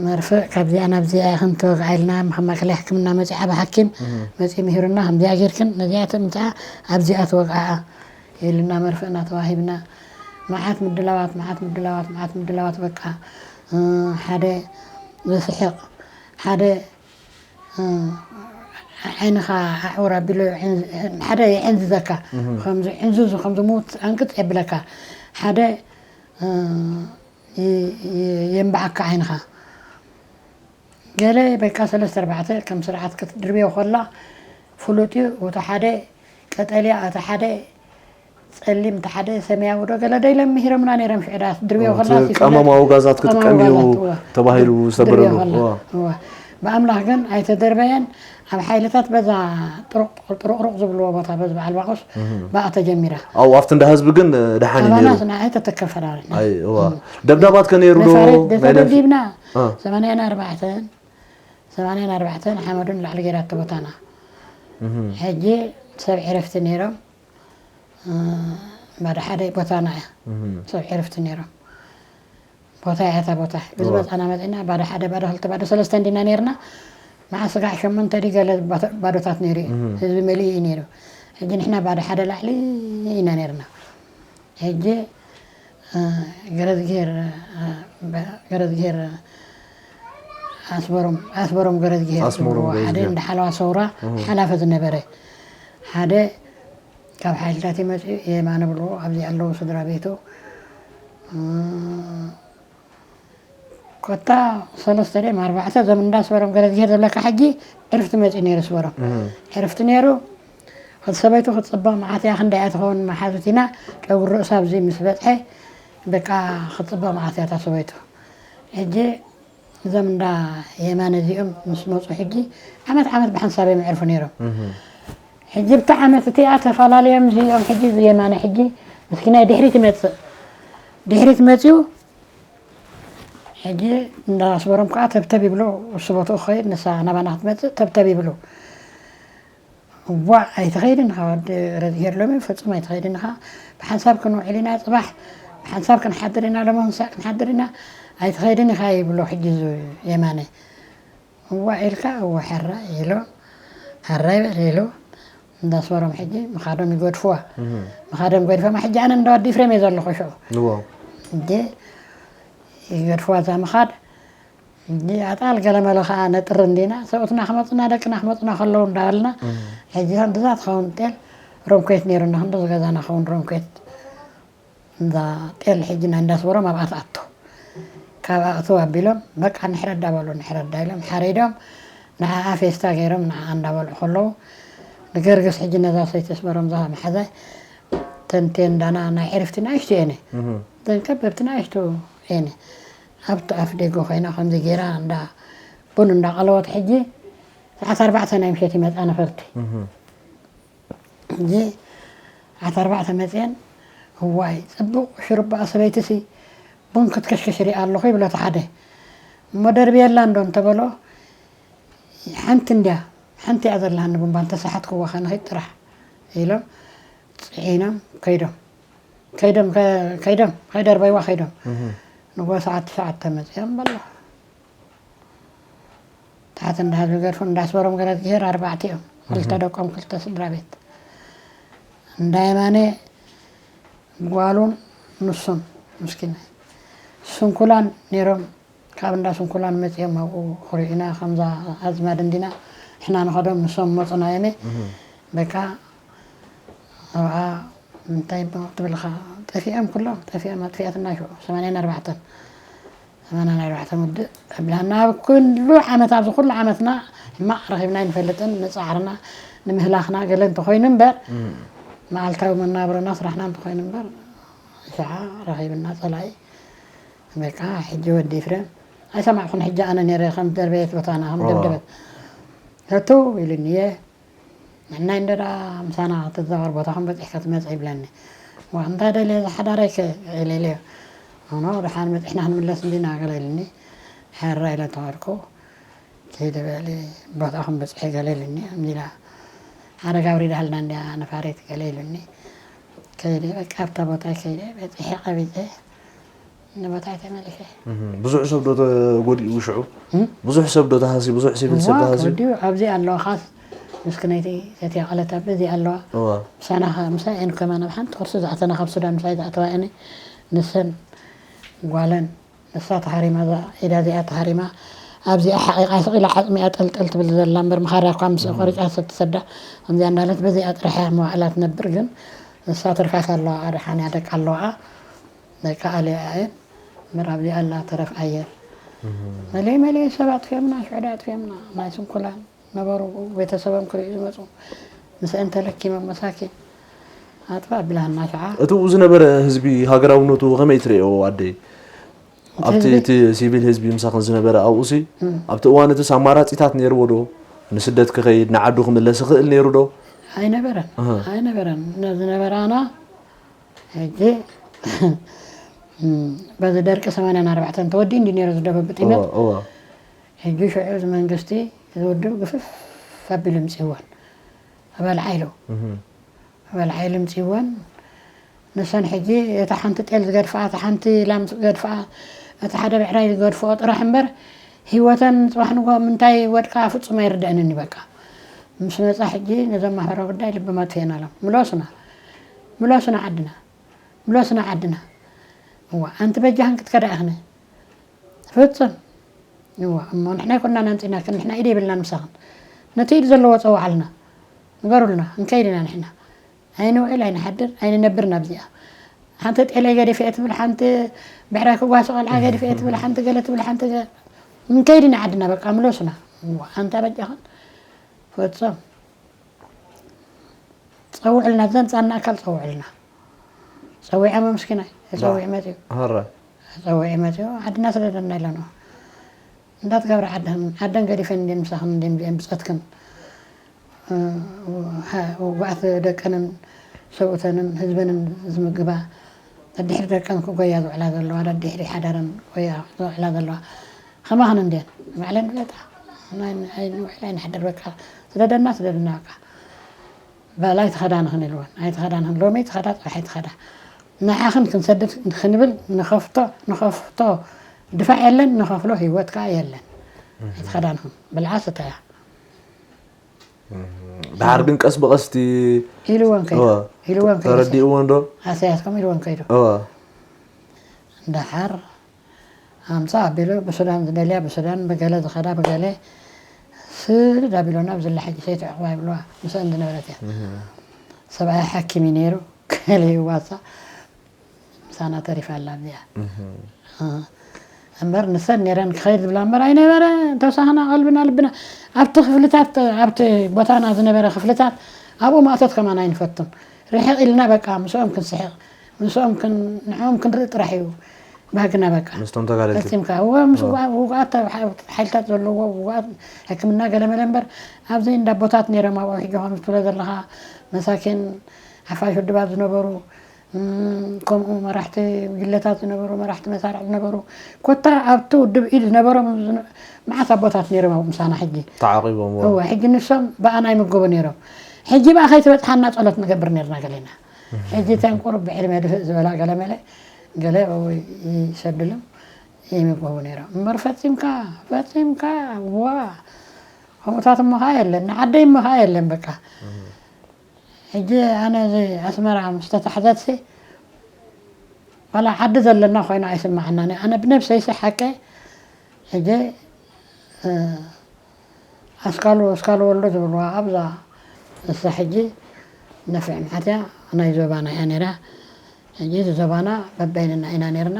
መርፍእ ካብዚኣ ናብዚኣ ኢኽን ተወግዓ ኢልና፣ ከም ማእከላይ ሕክምና መጺኣ ብሓኪም እህ። መጺኡ ምሂሩና፣ ከምዚኣ ጌርክን ነዚኣ ትምጽኣ ኣብዚኣ ተወግዓኣ ኢሉና፣ መርፍእና ተዋሂብና። መዓት ምድላዋት፣ መዓት ምድላዋት፣ መዓት ምድላዋት፣ በቃ፣ እ፣ ሓደ ዝስሕቕ፣ ሓደ እ፣ ዓይንኻ ኣዕውር ኣቢሉ ዕን-፣ ሓደ የዕንዝዘካ። እህ። ከምዚ ዕንዙዙ፣ ከምዚ ምውት ኣንቅጽ የብለካ። ሓደ፣ እ፣ ይ-፣ ይ-፣ የንብዓካ ዓይንኻ። ገለ በቃ ሰለስተ ኣርባዕተ ከም ስርዓት ክትድርብዮ ከላ ፍሉጥ እዩ። እቲ ሓደ ቀጠልያ፣ እቲ ሓደ ጸሊም፣ እቲ ሓደ ሰማያዊ ዶ ገለ ዶ ኢሎም ምሂሮምና ነይሮም። ሽዕዳት ድርብዮ ኦ፣ ከላ እቲ ሲፍለ ቀመማዊ ጋዛት ክትጥቀም እዩ ቀመማዊ ጋዛት፣ እወ። ተባሂሉ ድር-፣ ዝተበረሉ። ድርብዮ ከላ፣ እወ። እወ። ብኣምላኽ ግን ኣይተደርበየን። ኣብ ሓይልታት በዛ ጥሩቕ-፣ ጥሩቕሩቕ ዝብልዎ ቦታ በዚ በዓል ባቑስ እህ። ብኣ ተጀሚራ። ኣብኡ ኣብቲ እንዳ ህዝቢ ግን ደሓን እዩ ነይሩ። ኣባናስ ንዓይ ተተከፈላልና። ኣይ፣ እወ። እም። ደብዳባት ከ ነይሩ ዶ? መፋረድ ናይ ነፍ-፣ ተደብዲብና እ። ሰማንያን ኣርባዕተን፣ ሰማንያን ኣርባዕተን ሓመዱን ላዕሊ ገይራቶ ቦታና። እህ። ሕጂ ሰብ ዕረፍቲ ነይሮም። እ፣ ባዶ ሓደ ቦታና እያ። እህ። ሰብ ዕረፍቲ ነይሮም። ቦታ እያ እታ ቦታ። እዋ። ብዝመጻና መጺና ባዶ ሓደ፣ ባዶ ክልተ፣ ባዶ ሰለስተ እንዲና ነይርና። መዓስ ስጋዕ ሸሞንተ ድዩ ገለ ባዶ-፣ ባዶታት ነይሩ እዩ። እህ። ህዝቢ መሊኡ እዩ ነይሩ። ሕጂ ንሕና ባዶ ሓደ ላዕሊ ኢና ነይርና። ሕጂ፣ እ፣ ገረዝግሄር፣ እ፣ በ-፣ ገረዝግሄር ኣስመሮም፣ ኣስመሮም ገረዝግሄር ኣስመሮም ዝብልዎ ሓደ ገረዝግሄር። እንዳ ሓለዋ ሰውራ እህ። ሓላፊ ዝነበረ ሓደ ካብ ሓይልታት እዩ መጺኡ፣ የማነ ብልዎ ኣብዚ ኣለዉ ስድራ ቤቱ። እ፣ ኮታ ሰለስተ ድዮም ኣርባዕተ እዞም እንዳ ኣስመሮም ገረዝግሄር ዝብለካ ሕጂ ዕርፍቲ መጺኡ ነይሩ ኣስመሮም። እህ። ዕርፍቲ ነይሩ። እቲ ሰበይቱ ክትጽበቕ መዓት እያ፣ ክንደይ እያ ትኸውን መሓዙት ኢና። ጨጉሪ ርእሳ ኣብዚ ምስ በጽሐ በቃ ክትጽበቕ መዓት እያ እታ ሰበይቱ። ሕጂ እዞም እንዳ የማነ እዚኦም ምስ መጹ ሕጂ ዓመት ዓመት ብሓንሳብ እዮም የዕርፉ ነይሮም። እህ። ሕጂ ብታ ዓመት እቲኣ ተፈላለዮም እዚኦም። ሕጂ እዚ የማነ ሕጂ ምስኪናይ ድሕሪት ይመጽእ፣ ድሕሪት መጺኡ ሕጂ እንዳ ኣስመሮም ከዓ ተብተብ ይብሉ። እሱ ቦትኡ ክኸይድ ንሳ ናባና ክትመጽእ ተብተብ ይብሉ። እዋ ኣይትኸይድን ኢኻ ወዲ ረዝሄር ሎሚ ፍጹም ኣይትኸይድን ኢኻ። ብሓንሳብ ክንውዕል ኢና ጽባሕ፣ ብሓንሳብ ክንሓድር ኢና ሎሚ ክንሳእ ክንሓድር ኢና። ኣይትኸይድን ኢኻ ይብሎ ሕጂ እዚ የማነ። እዋ ኢልካ እወ ሕራይ ኢሉ፣ ሕራይ በል ኢሉ፣ እንዳስመሮም ሕጂ ምኻዶም ይገድፍዋ። ምኻዶም ገዲፎማ ሕጂ ኣነ እንዳ ወዲ ኢፍሬም እየ ዘለኹ ሽዑ። እዎ። እንዴ ይገድፍዋ እዛ ምኻድ። እንዴ ኣጣል ገለመለ ኸዓ ነጥሪ እንዲና፣ ሰብኡትና ክመፁና ደቅና ክመፁና ከለዉ እንዳበልና፣ ሕጂ ከምዚ እዛ ትኸውን ጤል ሮምኮት ነይሩና፣ ክንዲ ዝገዛና ኸውን ሮምኮት። እንዳ ጤል ሕጂ ናይ እንዳስመሮም ኣብኣ ትኣቱ። ካብ ኣእትው ኣቢሎም በቃ ንሕረዳ በሉ፣ ንሕረዳ ኢሎም ሓሪዶም ንዓኣ ፌስታ ገይሮም ንዓኣ እንዳበልዑ ከለዉ፣ ንገርግስ ሕጂ ነዛ ሰይቲ ኣስመሮም እዛ መሓዛይ፣ ተን ቴንዳና ናይ ዕርፍቲ ንኣሽቱ እየን፣ እተን ከበብቲ ንኣሽቱ እየን። ኣብቲ ኣፍ ደገ ኮይና ከምዚ ገይራ እንዳ ቡን እንዳቐለወት ሕጂ ሰዓት ኣርባዕተ ናይ ምሸት ይመፃ ነፈርቲ። ሕጂ ዓሰርተ ኣርባዕተ መፅየን፣ እዋይ ፅቡቕ ሽሩባ ሰበይትሲ ቡን ክትከሽክሽ ሪኣ ኣለኹ ይብሎ እቲ ሓደ። እሞ ደርብየላ እንዶ እንተበሎ፣ ሓንቲ እንድያ፣ ሓንቲ እያ ዘለሃኒ ቡንባ፣ እንተሰሓትክዎ ከንኺድ ጥራሕ ኢሎም ፅዒኖም ከይዶም። ከይዶም፣ ከ-፣ ከይዶም፣ ከይደርበይዋ ከይዶም። ንጎ ሰዓት ትሽዓተ መፅዮም በሎ። ታሕቲ እንዳ ህዝቢ ገድፉ እንዳስመሮም ገረዝጊሄር ኣርባዕተ እዮም። ክልተ ደቆም፣ ክልተ ስድራ ቤት። እንዳ የማነ ጓሉን ንሱን ምስኪን ስንኩላን ነይሮም። ካብ እንዳ ስንኩላን መፂኦም ኣብኡ ክሪኡና ከምዛ ኣዝማድ እንዲና ንሕና ንኸዶም ንሶም መፁና የመ በቃ ኣብኣ እንታይ ትብልኻ ጠፊኦም ኩሎም ጠፊኦም ኣጥፊኣትና ሽዑ ሰማንያን ኣርባዕተን ሰማንያን ኣርባዕተን ውድእ ኣብላና ኣብ ኩሉ ዓመት ኣብዚ ኩሉ ዓመትና ሕማቕ ረኺብና ኣይንፈልጥን ንፃዕርና ንምህላኽና ገለ እንተኾይኑ እምበር መዓልታዊ መናብሮና ስራሕና እንተኾይኑ እምበር ሸዓ ረኺብና ፀላኢ በቃ ሕጂ ወዲ ፍረ ኣይሰማዕኹን ሕጂ ኣነ ነረ ከም ደርበየት ቦታና ከም ደብደበት እቱ ኢሉኒ እየ ንሕናይ እንደ ደኣ ምሳና ክትዛወር ቦታኹም በፂሕካ ትመፅእ ይብለኒ። ዋ እንታይ ደልየ ዝሓዳረይከ ኢለ ኢለዮ። ኣነ ደሓን በፂሕና ክንምለስ እንዲና ገለ ኢልኒ። ሕራ ኢለ ተኸድኩ። ከይደ በሊ ቦታኹም በፂሐ ገለ ኢልኒ። እንዲና ሓደጋ ኣውሪዳሃልና እንዲያ ነፋሪት ገለ ኢሉኒ። ከይደ በቃ ኣብታ ቦታ ከይደ በፂሐ ቀቢፀ ንቦታይ ተመሊሰ። ብዙሕ ሰብ ዶ ተጎዲኡ ሽዑ? ብዙሕ ሰብ ዶ ተሃስዩ? ብዙሕ ሲቪል ሰብ ተሃስዩ? ወዲኡ ኣብዚ ኣለዋ ኻስ ምስክነይቲ ተትያ ቀለታ በዚ ኣለዋ። እዋ። ምሳና ኸ-፣ ምሳይ እየን ከማን ኣብ ሓንቲ ቁርሲ ዝኣተና ካብ ሱዳን ምሳይ ዝኣተዋ እየን። ንሰን ጓለን ንሳ ተሃሪማ እዛ ኢዳ እዚኣ ተሃሪማ ኣብዚኣ ሓቂቓ ስቕ ኢላ ዓፅሚኣ ጠልጠል ትብል ዘላ እምበር ምኻዳ እኳ ምስ ቆሪፃ ሰብ ትሰዳ ከምዚኣ እንዳለት በዚኣ ጥራሕ እያ መዋዕላ ትነብር ግን ንሳ ትርፋስ ኣለዋ ደሓን እያ ደቂ ኣለዋ። ናይ ከኣለ ኣየን ምራብ ዚኣላ ተረፍ ኣየር መለይ መለይ ሰብ ኣጥፍዮምና ሽዕዳ ኣጥፍዮምና ናይ ስንኩላን ነበሩ ቤተሰቦም ክርእዩ ዝመፁ ምስአን ተለኪሞም መሳኪን ኣጥፋ ኣቢላና ሸዓ እቲ ብኡ ዝነበረ ህዝቢ ሃገራውነቱ ከመይ ትርእዮ ኣደይ? ኣብቲ እቲ ሲቪል ህዝቢ ምሳኽን ዝነበረ ኣብኡሲ ኣብቲ እዋን እትስ ኣማራፂታት ነይርዎ ዶ? ንስደት ክኸይድ ንዓዱ ክምለስ ይኽእል ነይሩ ዶ? ኣይነበረን ኣይነበረን ዝነበራና ሕጂ በዚ ደርቂ ሰማንያን ኣርባዕተን ተወዲኡ እንዲ ነይሩ ዝደበብጥ ይመት ሕጂ ሽዑ እዚ መንግስቲ እዚ ውድብ ግፍፍ ኣቢሉ ምፅወን ኣበልዓ ኢሉ ኣበልዓ ኢሉ ምፅወን ንሰን ሕጂ እታ ሓንቲ ጤል ዝገድፍኣ እታ ሓንቲ ላም ዝገድፍኣ እቲ ሓደ ብዕራይ ዝገድፍኦ ጥራሕ እምበር ህይወተን ፅባሕ ንጎ ምንታይ ወድቃ ፍፁም ኣይርደአንን በቃ ምስ መፃ ሕጂ ነዘም ማሕበራዊ ጉዳይ ልቢ ማጥፍኤና ሎም ምለሱና ምለሱና ዓድና ምለሱና ዓድና እዋ ኣንቲ በጃኽን ክትከዳ ኢኽኒ ፍፁም እዋ እሞ ንሕና ይኮናን ኣምፂናክን ንሕና ኢድ የብልናን ምሳኽን ነቲ ኢድ ዘለዎ ፀውዓልና ንገሩልና እንከይድ ኢና ንሕና ኣይንውዕል ኣይንሓድር ኣይንነብር ናብዚኣ ሓንቲ ጤለይ ገዲፈ እየ ትብል ሓንቲ ብዕራይ ክጓሲ ቆልዓ ገዲፈ እየ ትብል ሓንቲ ገለ ትብል ሓንቲ እንከይድ ኢና ዓድና በቃ ምለሱና ኣንታ በጃኽን ፍፁም ፀውዕልና ዘምፃና ኣካል ፀውዕልና ፀዊዖም ምስኪናይ ተፀዊዑ መፅኡ ተፀዊዑ መፅኡ ዓድና ስደደና ኢለና እንዳትገብረ ዓድን ዓደን ገዲፈን እንደ ምሳኽን እንደ ብፀትክን ውጉኣት ደቀንን ሰብኡተንን ህዝበንን ዝምግባ፣ ደድሕሪ ደቀን ክጎያ ዝውዕላ ዘለዋ፣ ደድሕሪ ሓዳረን ክጎያ ዝውዕላ ዘለዋ ከማኽን እንድየን። ባዕለን ይፍለጣ። ናይ ንውዕል ኣይንሓድር፣ በቃ ስደደና ስደደና፣ በቃ በላ ኣይትኸዳንኽን ኢልወን። ኣይትኸዳንኽን፣ ሎሚ ትኸዳ፣ ጽባሕ ኣይትኸዳ። ንዓኽን ክንሰድድ ክንብል ንኸፍቶ ንኸፍቶ ድፋዕ የለን፣ ንኸፍሎ ህይወት ከኣ የለን። ኣይትኸዳንኽን፣ ብልዓ ስተያ። ድሓር ግን ቀስ ብቐስቲ ኢልወን ከይዱ። እወ። ኢልወን ከይዱ። ተረዲእወን ዶ? ኣሰያትኩም ኢልወን ከይዱ። እወ። ድሓር ኣምጻ ኣቢሉ ብሱዳን ዝደልያ ብሱዳን፣ ብገለ ዝኸዳ ብገለ፣ ስድ ኣቢሎና ብዝላ ሕጂ ሰይቲ ዕቑባ ይብልዋ። ምስአን ዝነበረት እያ። ሰብኣያ ሓኪም እዩ ነይሩ። ገለ ይዋሳ፣ ምሳና ተሪፋ ኣላ ኣብዚኣ። እምበር ንሰን ነይረን ክኸይድ ዝብላ እምበር ኣይነበረ። ተወሳኽና ቀልብና ልብና ኣብቲ ክፍልታት፣ ኣብቲ ቦታና ዝነበረ ክፍልታት ኣብኡ ማእቶት ከማን ኣይንፈቱን። ርሕቕ ኢልና በቃ ምስኦም ክንስሕቕ፣ ምስኦም ክን-፣ ንዕኦም ክንርኢ ጥራሕ እዩ ባህግና በቃ። ምስቶም ተጋደልቲ። ፈጺምካ። እወ፣ ምስ ውጉኣ-፣ ውጉኣት ሓይልታት ዘለዎ ውጉኣት ሕክምና ገለመለ እምበር ኣብዚ እንዳ ኣቦታት ነይሮም ኣብኡ ሕጂ ከም ትብሎ ዘለኻ መሳኪን ሓፋሽ ውድባት ዝነበሩ፣ እም፣ ከምኡ መራሕቲ ጉጅለታት ዝነበሩ፣ መራሕቲ መሳርዕ ዝነበሩ፣ ኮታ ኣብቲ ውድብ ኢድ ዝነበሮም ዝነ-፣ መዓት ኣቦታት ነይሮም ኣብኡ ምሳና ሕጂ። ተዓቂቦም። እወ፣ ሕጂ ንሶም ብኣና ይምገቡ ነይሮም። ሕጂ ብኣ ከይትበጽሓና ጸሎት ንገብር ነርና ገሌና። ሕጂ እተን ቁሩብ ብዕድመ ድፍእ ዝበላ ገለ መለ ገለ ኣብኡ ይሰድሎም ይምገቡ ነይሮም። እምበር ፈጺምካ፣ ፈጺምካ፣ ዋ፣ ከምኡታት እሞ ኸዓ የለን፣ ንዓደይ እሞ ኸዓ የለን በቃ። ሕጂ ኣነ እዚ ኣስመራ ምስ ተታሕዘትሲ፣ ዋላ ዓዲ ዘለና ኮይና ኣይስምዓናን እዩ። ኣነ ብነብሰይሲ ሓቀ፣ ሕጂ፣ እ፣ ኣስካሉ፣ ኣስካሉ ወልዶ ዝብልዋ ኣብዛ፣ እሳ ሕጂ ነፍዕ መዓት እያ፣ ናይ ዞባና እያ ነይራ። ሕጂ እዚ ዞባና በበይንና ኢና ነይርና።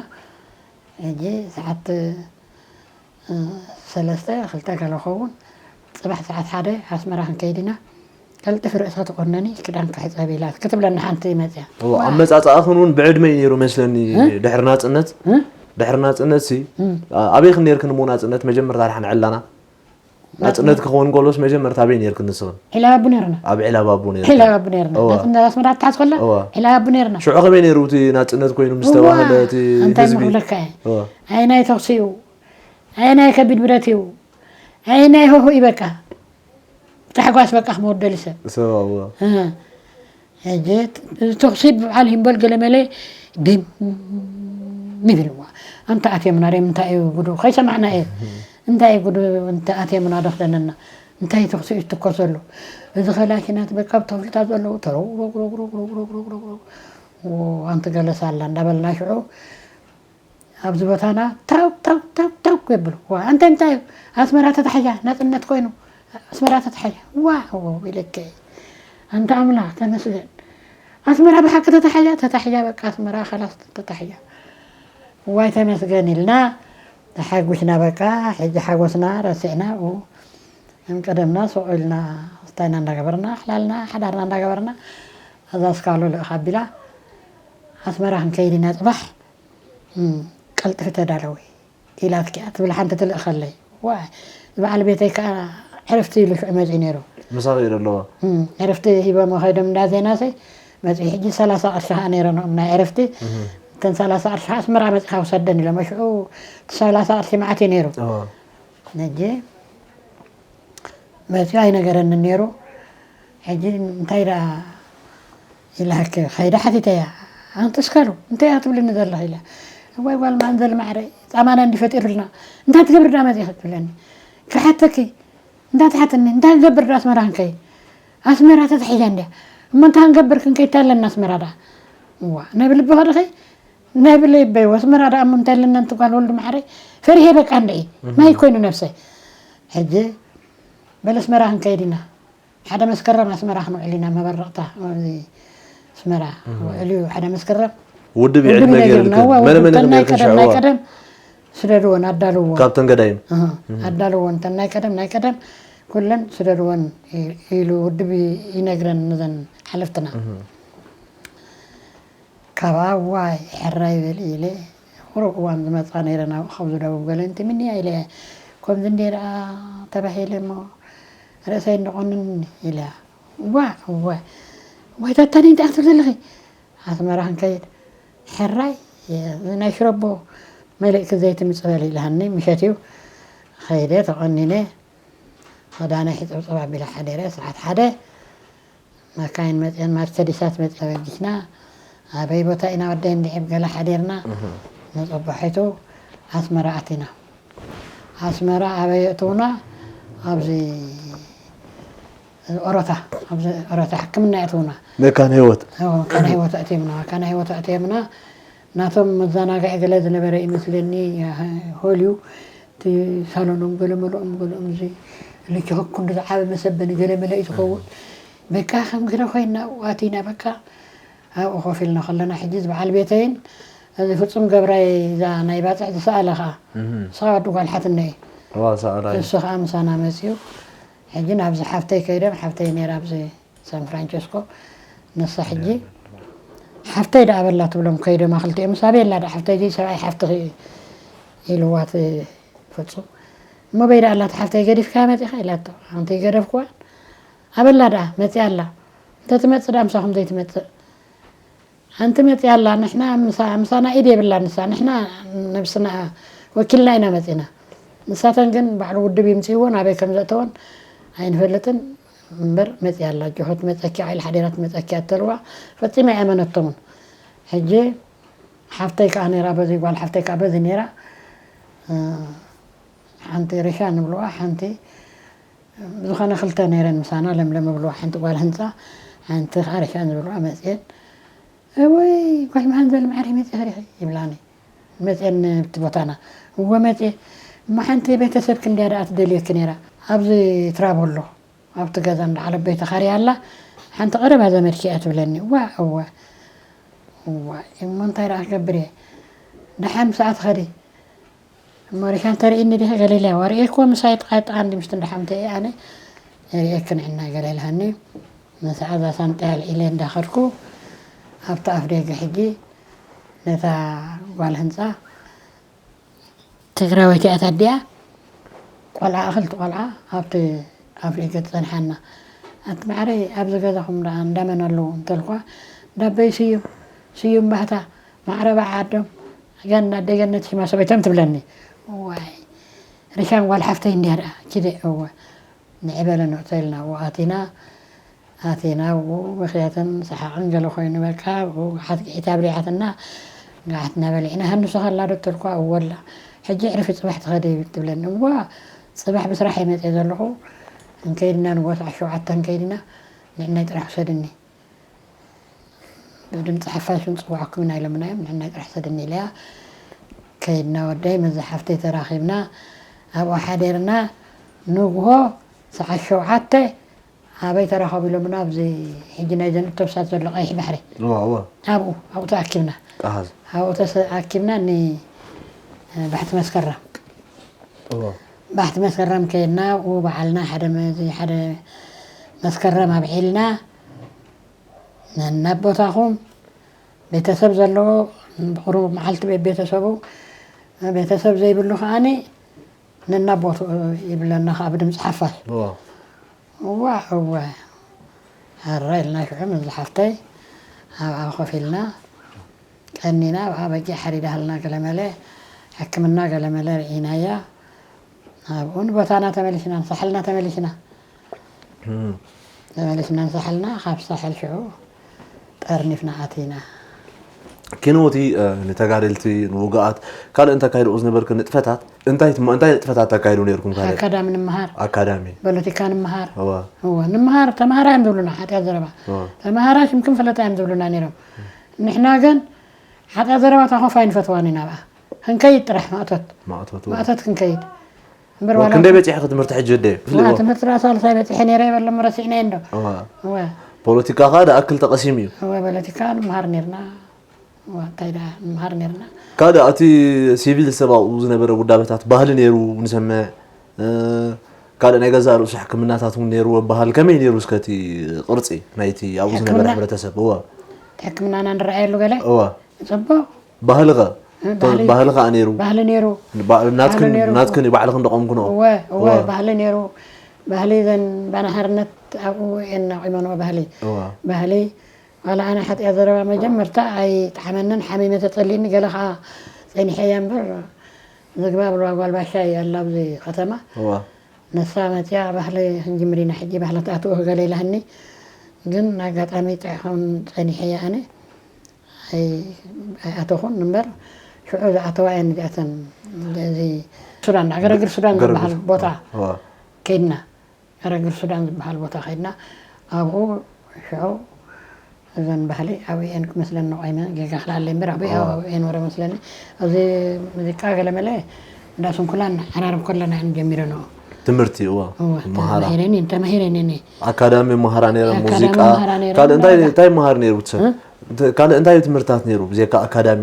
ሕጂ ሰዓት፣ እ፣ ሰለስተ፣ ክልተ ገለ ኸውን፣ ጽባሕ ሰዓት ሓደ ኣስመራ ክንከይድ ኢና። ቀልጥፊ ርእስኺ ተቆነኒ፣ ክዳንኪ ሕጸቢ ኢላት ክትብለኒ ሓንቲ መጽያ። እወ፣ ኣመጻጽኣኽን እውን ብዕድመ እዩ ነይሩ መስለኒ። እ? ድሕሪ ናጽነት፣ እ? ድሕሪ ናጽነት ሲ፣ እ። ኣበይ ክን ነርክን እሞ ናጽነት መጀመርታ ድሓን ዕላና? ናጽነት ክኸውን ከሎስ መጀመርታ ኣበይ ነርክን ንስኽን? ዒላ ባቡ ነርና። ኣብ ዒላ ባቡ ነርክን። ዒላ ባቡ ነርና። እወ። ናጽነት ኣስመራ ትሓዝ ከላ፣ እወ። ዒላ ባቡ ነርና። ሽዑ ከመይ ነይሩ እቲ ናጽነት ኮይኑ ምስ እዋ፣ ተባህለ እቲ እንታይ ህዝቢ? ምኽብለካ እየ? እወ። ኣየናይ ተኽሲ እዩ? ኣየናይ ከቢድ ብረት እዩ? ኣየናይ ሆሆ እዩ በቃ? ብታሕጓስ በቃ ክመወደሊ ሰብ። ሰብ፣ እወ። እ። ሕጂ እዚ ተኽሲ ብበዓል ሂምበል ገለመለ ድም ይብል። እዋ፣ ኣንታ ኣትየምና ሪም እንታይ እዩ ጉዱ? ከይሰማዕና እየ። እንታይ እዩ ጉዱ? እንተ ኣትየምና ዶ ክደነና? እንታይ ተኽሲ እዩ ዝትኮሰሉ? እዚ ከላሽናት በቃ ኣብ ተኽልታት ዘለዉ ተረው፣ ረው፣ ረው፣ ረው፣ ረው፣ ረው፣ ረው፣ ረው፣ ረው። ኦ፣ ኣንቲ ገለ ሳላ እንዳበልና ሽዑ ኣብዚ ቦታና ታው፣ ታው፣ ታው፣ ታው የብሉ። ዋ፣ ኣንተ እንታይ እዩ? ኣስመራ ተታሕያ፣ ናጽነት ኮይኑ፣ ኣስመራ ተታሕያ። ዋ፣ ኦ፣ ኢለከ። ኣንታ ኣምላኽ፣ ተመስገን። ኣስመራ ብሓቂ ተታሕያ፣ ተታሕያ፣ በቃ ኣስመራ፣ ኸላስ ተታሕያ። ዋይ፣ ተመስገን ኢልና፣ ተሓጒስና፣ በቃ፣ ሕጂ ሓጎስና ረሲዕና፣ ኡ፣ ከም ቀደምና ሱቕ ኢልና፣ ስታይና እንዳገበርና፣ ኣሕላልና፣ ሓዳርና እንዳገበርና፣ እዛ ኣስካሎ ልእኽ ኣቢላ፣ ኣስመራ ክንከይድ ኢና ጽባሕ፣ እም፣ ቀልጥፊ ተዳለዊ ኢላትኪ እያ ትብል ሓንቲ ትልእኸለይ። ዋይ፣ በዓል ቤተይ ከኣ ዕረፍቲ ኢሉ ሽዑ መጺኡ ነይሩ። ምሳኺ እዩ ዘለዋ። እም፣ ዕረፍቲ ሂቦም ከይዶም እንዳ ዜናሲ መጺኡ። ሕጂ ሰላሳ ቅርሺ ከኣ ነይረንኦም ናይ ዕረፍቲ። እተን ሰላሳ ቅርሺ ከኣ ኣስመራ መጺኻ ውሰደን ኢሎም። ሽዑ እቲ ሰላሳ ቅርሺ መዓት እዩ ነይሩ። እወ። ሕጂ መጺኡ ኣይነገረንን ነይሩ። ሕጂ እንታይ ደኣ ኢላሃከ ከይደ ሓቲተያ። ኣንቲ እስካሉ እንታይ እያ ትብልኒ ዘለኺ ኢላ። እዋይ ጓል ማንዘል ማዕረ ጻማና እንዲ ፈጢሩልና እንታይ ትገብር ደኣ መጺኺ ትብለኒ። ክሓተኪ እንታይ ትሓተኒ እንታይ ክገብር ደኣ ኣስመራ ክንከይድ ኣስመራ ተታሒዛ እንድያ እሞ እንታይ ክንገብር ክንከይድ ኣለና ኣስመራ ደኣ እዋ ናይ ብልቢ ኸድኺ ናይ ብለይ በይ ኣስመራ ደኣ እሞ እንታይ ኣለና ኣንቲ ጓል ወልዱ ማዕረ ፈሪሄ በቃ እንድዒ ማይ ኮይኑ ነብሰይ ሕጂ በለ ኣስመራ ክንከይድ ኢና ሓደ መስከረም ኣስመራ ክንውዕል ኢና መበረቕታ ኣብዚ ኣስመራ ውዕል እዩ ሓደ መስከረም ውድብ እዩ ዕድመ ገይርልክን መለመለ ተናይ ገይርክን ቀደም ናይ ሸዕዋ ቀደም ስደድዎን ኣዳልዎ ካብተን ገዳይም ኣዳልዎን ተናይ ቀደም ናይ ቀደም ኩለን ስደድዎን ኢሉ ውድብ ይነግረን ንዘን ሓለፍትና ካብኣ ዋይ ሕራይ በል ኢለ ቁሩብ እዋን ዝመፃ ነይረ ናብኡ ካብዚ ደቡብ ገለ እንትምንያ ኢለ ከምዚ እንደ ደኣ ተባሂለ እሞ ርእሰይ እንድቆንን ኢለ። እዋ እዋ። ዋይ ታታኒ እንታይ ክትብል ዘለኺ? ኣስመራ ክንከይድ። ሕራይ፣ እዚ ናይ ሽረቦ መሊእኪ ዘይቲ ምጽእ በሊ ኢላኒ። ምሸት እዩ። ኸይደ ተቆኒነ። ኸዳነ ሕጽብጽብ ኣቢለ ሓዲረ። ሰዓት ሓደ መካይን መጽየን፣ ማርቸዲሳት መጽያ በጊስና። ኣበይ ቦታ ኢና ወደይ እንድዒብ ገለ ሓዲርና። ንጽባሒቱ ኣስመራ ኣቲና። ኣስመራ ኣበይ የእትውና? ኣብዚ ኦሮታ፣ ኣብዚ ኦሮታ ሕክምና የእትውና። መካነ ህይወት። መካነ ህይወት ኣእትዮምና። መካነ ህይወት ኣእትዮምና። ናቶም መዘናግዒ ገለ ዝነበረ ይመስለኒ። ሆልዩ፣ እቲ ሳሎኖም ገለ መለኦም፣ ገለኦም እዚ ልኪ ክንዱ ዝዓበ መሰበኒ ገለ መለ እዩ ዝኸውን። በቃ ከም ግደ ኮይና ኣብኡ ኣቲና። በቃ ኣብኡ ኮፍ ኢልና ከለና፣ ሕጂ እዚ በዓል ቤተይን እዚ ፍጹም ገብራይ፣ እዛ ናይ ባጽዕ ዝሰኣለ ኸኣ፣ እህ። ንሳ ወዲ ጓል ሓትነይ። እዋ፣ ሰኣላይ። እሱ ኸኣ ምሳና መጺኡ። ሕጂ ናብዚ ሓፍተይ ከይዶም፣ ሓፍተይ ነይራ ኣብዚ ሳን ፍራንቸስኮ። ንሳ ሕጂ ሓፍተይ ደኣ በላ ትብሎም ከይዶማ ክልቲኦም። ምሳ ቤላ ደኣ ሓፍተይ፣ እዚ ሰብኣይ ሓፍትኺ ኢልዋ እቲ ፍጹም። እሞ በይ ደኣ ኣላ እቲ ሓፍተይ፣ ገዲፍካ መጺኻ ኢላቶ። ኣንቲ ገደፍክዋ። ኣበላ ደኣ መጺኣ ኣላ። እንተ ትመጽእ ደኣ ምሳኹም ዘይትመጽእ። ኣንቲ መጺኣ ኣላ፣ ንሕና ምሳ-፣ ምሳና ኢድ የብላ ንሳ። ንሕና ነብስና ወኪልና ኢና መጺና። ንሳተን ግን ባዕሉ ውድብ ይምጽእዎን ኣበይ ከም ዘእተወን ኣይንፈልጥን። እምበር መጺኣ ኣላ። ኣጆኺ ትመጸኪ ኢላ ሓዲራ ትመጸኪ እያ ተልዋ። ፈጺማ ኣይኣመነቶምን። ሕጂ ሓፍተይ ከኣ ነይራ፣ በዚ ጓል ሓፍተይ ከኣ በዚ ነይራ። እ፣ ሓንቲ ሪሻ ንብልዋ፣ ሓንቲ ዝኾነ ክልተ ነይረን ምሳና፣ ለምለም ይብልዋ፣ ሓንቲ ጓል ህንጻ፣ ሓንቲ ከኣ ሪሻ ንብልዋ መጽየን። እወይ፣ ጓል መሃንዘል ማዕረይ መጽየ ኸሪኺ ይብላኒ። መጽየን ኣብቲ ቦታና። እወ መጽየ። እሞ ሓንቲ ቤተሰብኪ እንድያ ደኣ ትደልየኪ ነይራ። ኣብዚ ትራቦሎ፣ ኣብቲ ገዛ እንዳ ዓለቦይ ተኻርያ ኣላ። ሓንቲ ቀረባ ዘመድኪ እያ ትብለኒ። እዋ፣ እወ። እዋ፣ እሞ እንታይ ደኣ ክገብር እየ? ደሓን ምሳኣ ትኸዲ። እሞ ሪሻን ተርእይኒ ዲኺ ገለ ኢለያ። ወርእየክዎ ምሳይ ጥቓይ ጥቓ እንዲ ምሽቲ እንዳ ሓምተ እየ ኣነ። ርእየኪ ንዕና ገለ ኢልሃኒ። ምሳኣ እዛ ሳንጣይ ኣልዒለ እንዳኸድኩ ኣብቲ ኣፍ ደገ ሕጂ ነታ ጓል ህንጻ ትግራወይቲ እያ ኣዲኣ። ቆልዓ፣ ክልተ ቆልዓ ኣብቲ ኣፍ ደገ ትጸንሓና። ኣቲ ማዕረይ ኣብዚ ገዛኹም ደኣ እንዳመን ኣለዉ እንተልኳ፣ እንዳበይ ስዩም፣ ስዩም ባህታ፣ ማዕረ በዓል ዓዶም፣ ገና ኣደይ ገነት ሽማ ሰበይቶም ትብለኒ። ዋይ፣ ሪሻን ጓል ሓፍተይ እንድያ ደኣ፣ ኪደ፣ እወ። ንዕበለ ንእቶ ኢልና ኣብኡ ኣቲና፣ ኣቲና ኣብኡ ምኽያትን ሰሓቕን ገለ ኮይኑ፣ በቃ፣ ኣብኡ ገሓት ግዒት ኣብሊዓትና፣ ገሓትና በሊዕና፣ ሃንሱ ከላ ዶ ተልኳ፣ እወ ኣላ። ሕጂ ዕርፊ ጽባሕ ትኸዲ ትብለኒ። እዋ፣ ጽባሕ ብስራሕ እየ መጽየ ዘለኹ፣ እንከይድና ንጎ ሰዓት ሸውዓተ እንከይድና፣ ንዕናይ ጥራሕ ውሰድኒ። ብድምፂ ሓፋሽ ንፅውዓኩም ኢና ኢሎምና እዮም። ንሕና ጥራሕ ሰደኒ ኢለያ። ከይድና ወደይ፣ መዚ ሓፍተይ ተራኺብና፣ ኣብኡ ሓዲርና፣ ንግሆ ሰዓት ሸውዓተ ኣበይ ተራኸቡ ኢሎምና፣ ኣብዚ ሕጂ ናይ ዘን እቶብሳት ዘሎ ቀይሕ ባሕሪ። እዋ፣ እዋ። ኣብኡ፣ ኣብኡ ተኣኪብና። ኣሃዝ። ኣብኡ ተሰ-፣ ኣኪብና፣ ኒ-፣ ባሕቲ መስከረም። እዋ። ባሕቲ መስከረም ከይድና፣ ኣብኡ በዓልና ሓደ መዚ-፣ ሓደ መስከረም ኣብዒልና፣ ነናብ ቦታኹም ቤተሰብ ዘለዎ ብቑሩብ መዓልቲ ቤት ቤተሰቡ፣ ቤተሰብ ዘይብሉ ከዓኒ ነናብ ቦትኡ ይብለና ከኣ ብድምፂ ሓፋሽ። እዋ። እዋ፣ እወ። ሕራይ ኢልና ሽዑ ምስ ዝሓፍተይ ኣብኣ ኮፍ ኢልና ቀኒና፣ ኣብኣ በጊዕ ሓሪዳሃልና ገለመለ፣ ሕክምና ገለመለ ርኢናያ። ኣብኡ ንቦታና ተመሊስና፣ ንሳሕልና ተመሊስና። እም። ተመሊስና ንሳሕልና፣ ካብ ሳሕል ሽዑ ጠርኒፍና ኣቲና። ኪኖ እቲ፣ እ፣ ንተጋደልቲ፣ ንውጉኣት፣ ካልእ እንታይ ኣካይድኡ ዝነበርክን ንጥፈታት፣ እንታይ ትም-፣ እንታይ ንጥፈታት ተካይዱ ነይርኩም ካልእ? ኣካዳሚ ንምሃር። ኣካዳሚ። ፖለቲካ ንምሃር። እዋ። እዋ፣ ንምሃር፣ ተምሃራ እዮም ዝብሉና፣ ሓጢኣት ዘረባ። እዋ። ተምሃራ ሽምክም ፍለጣ እዮም ዝብሉና ነይሮም። ንሕና ግን ሓጢኣት ዘረባ ታኾፍ ኣይንፈትዋን ኢና ኣብኣ። ክንከይድ ጥራሕ ማእቶት። ማእቶት፣ እዋ። ማእቶት ክንከይድ። እምበር እዋ፣ ዋላ ክንደይ በጺሕኺ ትምህርቲ ሕጂ ወደይ? ዋ፣ ፍልጥዎ? ትምህርቲ ደኣ ሳልሳይ በጺሐ ነይረ ይበሎም ረሲዕናዮ እንዶ። እዋ። እዋ። ፖለቲካ ኸኣ ደኣክል ተቐሲሙ እዩ። እዋ፣ ፖለቲካ ንምሃር ነይርና። እዋ፣ እንታይ ደኣ ንምሃር ነይርና። ካልእ እቲ ሲቪል ሰብ ኣብኡ ዝነበረ ውዳበታት ባህሊ ነይሩ ንሰምዕ። እ፣ ካልእ ናይ ገዛእ ርእሱ ሕክምናታት እውን ነይርዎ በሃል። ከመይ ነይሩ እስከ እቲ ቅርጺ ናይቲ ኣብኡ ዝነበረ ሕክምና? ሕብረተሰብ? እዋ። ሕክምናና ንረኣየሉ ገለ? እዋ። ጽቡቕ። ባህሊ ኸ? እ፣ ባህሊ። ባህሊ ኸኣ ነይሩ? ባህሊ ነይሩ። ባ-፣ ናትክን፣ ባህሊ ነይሩ። ናትክን እዩ፣ ባዕልኽን ደቐምክንኦ? እወ፣ እወ፣ እወ። ባህሊ ነይሩ። ባህሊ ዘን ባና ሓርነት ኣብኡ እየን ኣቑመንኦ። ባህሊ እዋ። ባህሊ ዋላ ኣነ ሓጢኣ ዘረባ መጀመርታ ኣይጠዓመንን፣ ሓሚመ ተጸሊእኒ፣ ገለ ኸዓ ጸኒሐያ እምበር፣ ዝግባ ብልዋ ጓል ባሻ እያ ኣላ ኣብዚ ከተማ። እዋ። ንሳ መጺኣ፣ ባህሊ ክንጅምር ኢና ሕጂ፣ ባህሊ ትኣትዎ ገለ ኢላህኒ። ግን ኣጋጣሚ ጥዑይ ክኸውን ጸኒሐያ ኣነ። ኣይ-፣ ኣይኣተኹን እምበር፣ ሽዑ ዝኣተዋ እየን እዚኣተን። እዚ ሱዳን፣ ዕግርግር ሱዳን ዝበሃል ቦታ እዋ። ከይድና፣ ዕግርግር ሱዳን ዝበሃል ቦታ ከይድና፣ ኣብኡ ሽዑ እዘን ባህሊ ኣብኡ እየን ክመስለኒ፣ ቆይመ ጌጋ ክልኣለይ እምበር፣ ኣብኡ እዋ። ኣብኡ እየን ወረ መስለኒ። ኣብዚ ሙዚቃ ገለመለ እንዳ ስንኩላን ዓራርብ ከለና እየን ጀሚረንኦ። ትምህርቲ እዋ። እዋ፣ መሃራ። ተማሂረን እየን፣ ተማሂረን እየን። ኣካዳሚ መሃራ ነይረን፣ ኣካዳሚ ሙዚቃ። መሃራ ነይረን፣ ካልእ እንታይ፣ ዳርጋ። እንታይ መሃር ነይሩ እቲ ሰብ? እ? እንተ-፣ ካልእ እንታይ ትምህርታት ነይሩ ብዘይካ ኣካዳሚ?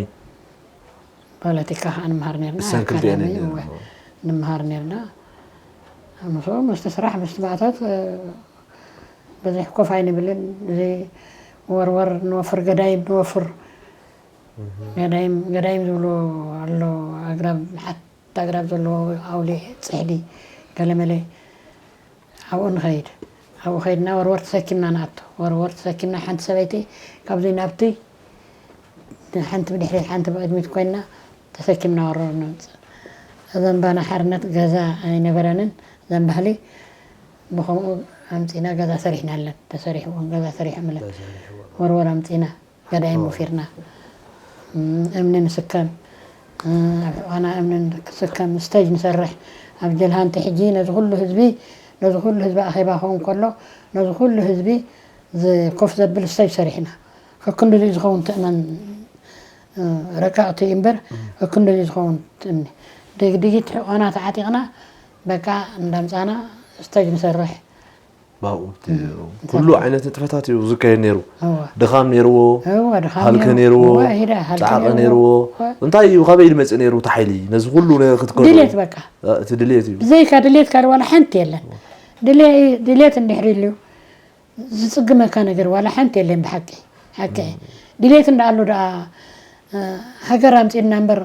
ፖለቲካ ከዓ ንምሃር ነይርና፣ እሰን ክልቲኤን ኣካዳሚ፣ እየን እወ፣ ነይረን። ንምሃር ነይርና። ምስኡ ምስቲ ስራሕ፣ ምስቲ ማእቶት፣ እ፣ ብዙሕ ኮፍ ኣይንብልን። እዚ ወርወር ንወፍር፣ ገዳይም ንወፍር። እህ። ገዳይም፣ ገዳይም ዝብሎ ኣሎ፣ ኣግራብ፣ ሓት ኣግራብ ዘለዎ ኣውሊዕ፣ ጽሕዲ፣ ገለመለ። ኣብኡ ንኸይድ። ኣብኡ ከይድና ወርወር ተሰኪምና ንኣቱ። ወርወር ተሰኪምና፣ ሓንቲ ሰበይቲ ካብዚ ናብቲ፣ ሓንቲ ብድሕሪት ሓንቲ ብቕድሚት ኮይና ተሰኪምና ወርወር ነምጽእ። እዘን ባና ሓርነት ገዛ ኣይነበረንን። እዘን ባህሊ ብኸምኡ ኣምጺና ገዛ ሰሪሕናለን። ተሰሪሕወን፣ ገዛ ሰሪሖምለን። ተሰሪሕወን። ወርወር ኣምጺና። ገዳይም ኦ። ወፊርና። እም፣ እምኒ ንስከም፣ እ፣ ኣብ ሕቖና እምኒ ንስከም፣ ስቴጅ ንሰርሕ። ኣብ ጀልሃንቲ ሕጂ ነዚ ኩሉ ህዝቢ፣ ነዚ ኩሉ ህዝቢ ኣኼባ ክኸውን ከሎ፣ ነዚ ኩሉ ህዝቢ ዝ-፣ ኮፍ ዘብል ስቴጅ ሰሪሕና። ከክንድዚ ዝኸውን ትእመን፣ እ፣ ረቀቕቲ እምበር፣ እም። ከክንድዚ ዝኸውን ትእምኒ። ድግድጊት ሕቖና ተዓጢቕና፣ በቃ እንዳምጻና ስቴጅ ንሰርሕ። ባኡ እቲ እም፣ ኩሉ እንታይ ዓይነት ንጥፈታት እዩ ዝካየድ ነይሩ። እወ። ድኻም ነይርዎ፣ እወ፣ ድኻም ሃልከ ነይሩ። ነይርዎ፣ እወ፣ ሂዳ፣ ሃልከ ጻዕቂ ነይርዎ። ነይርዎ። እወ። እንታይ እዩ፣ ካበይ ዝመጽእ ነይሩ እቲ ሓይሊ? ነዚ ኩሉ ነገር ክትከዶ ድሌት በቃ። እ፣ እቲ ድሌት እዩ። ብዘይካ ድሌት ካልእ ዋላ ሓንቲ የለን። ድሌ-፣ ድሌት እንድሕር ይልዩ ዝጽግመካ ነገር ዋላ ሓንቲ የለን ብሓቂ። ሓቂ። እም። ድሌት እንዳ ኣሎ ደኣ፣ እ፣ ሃገር ኣምጺእና እምበር፣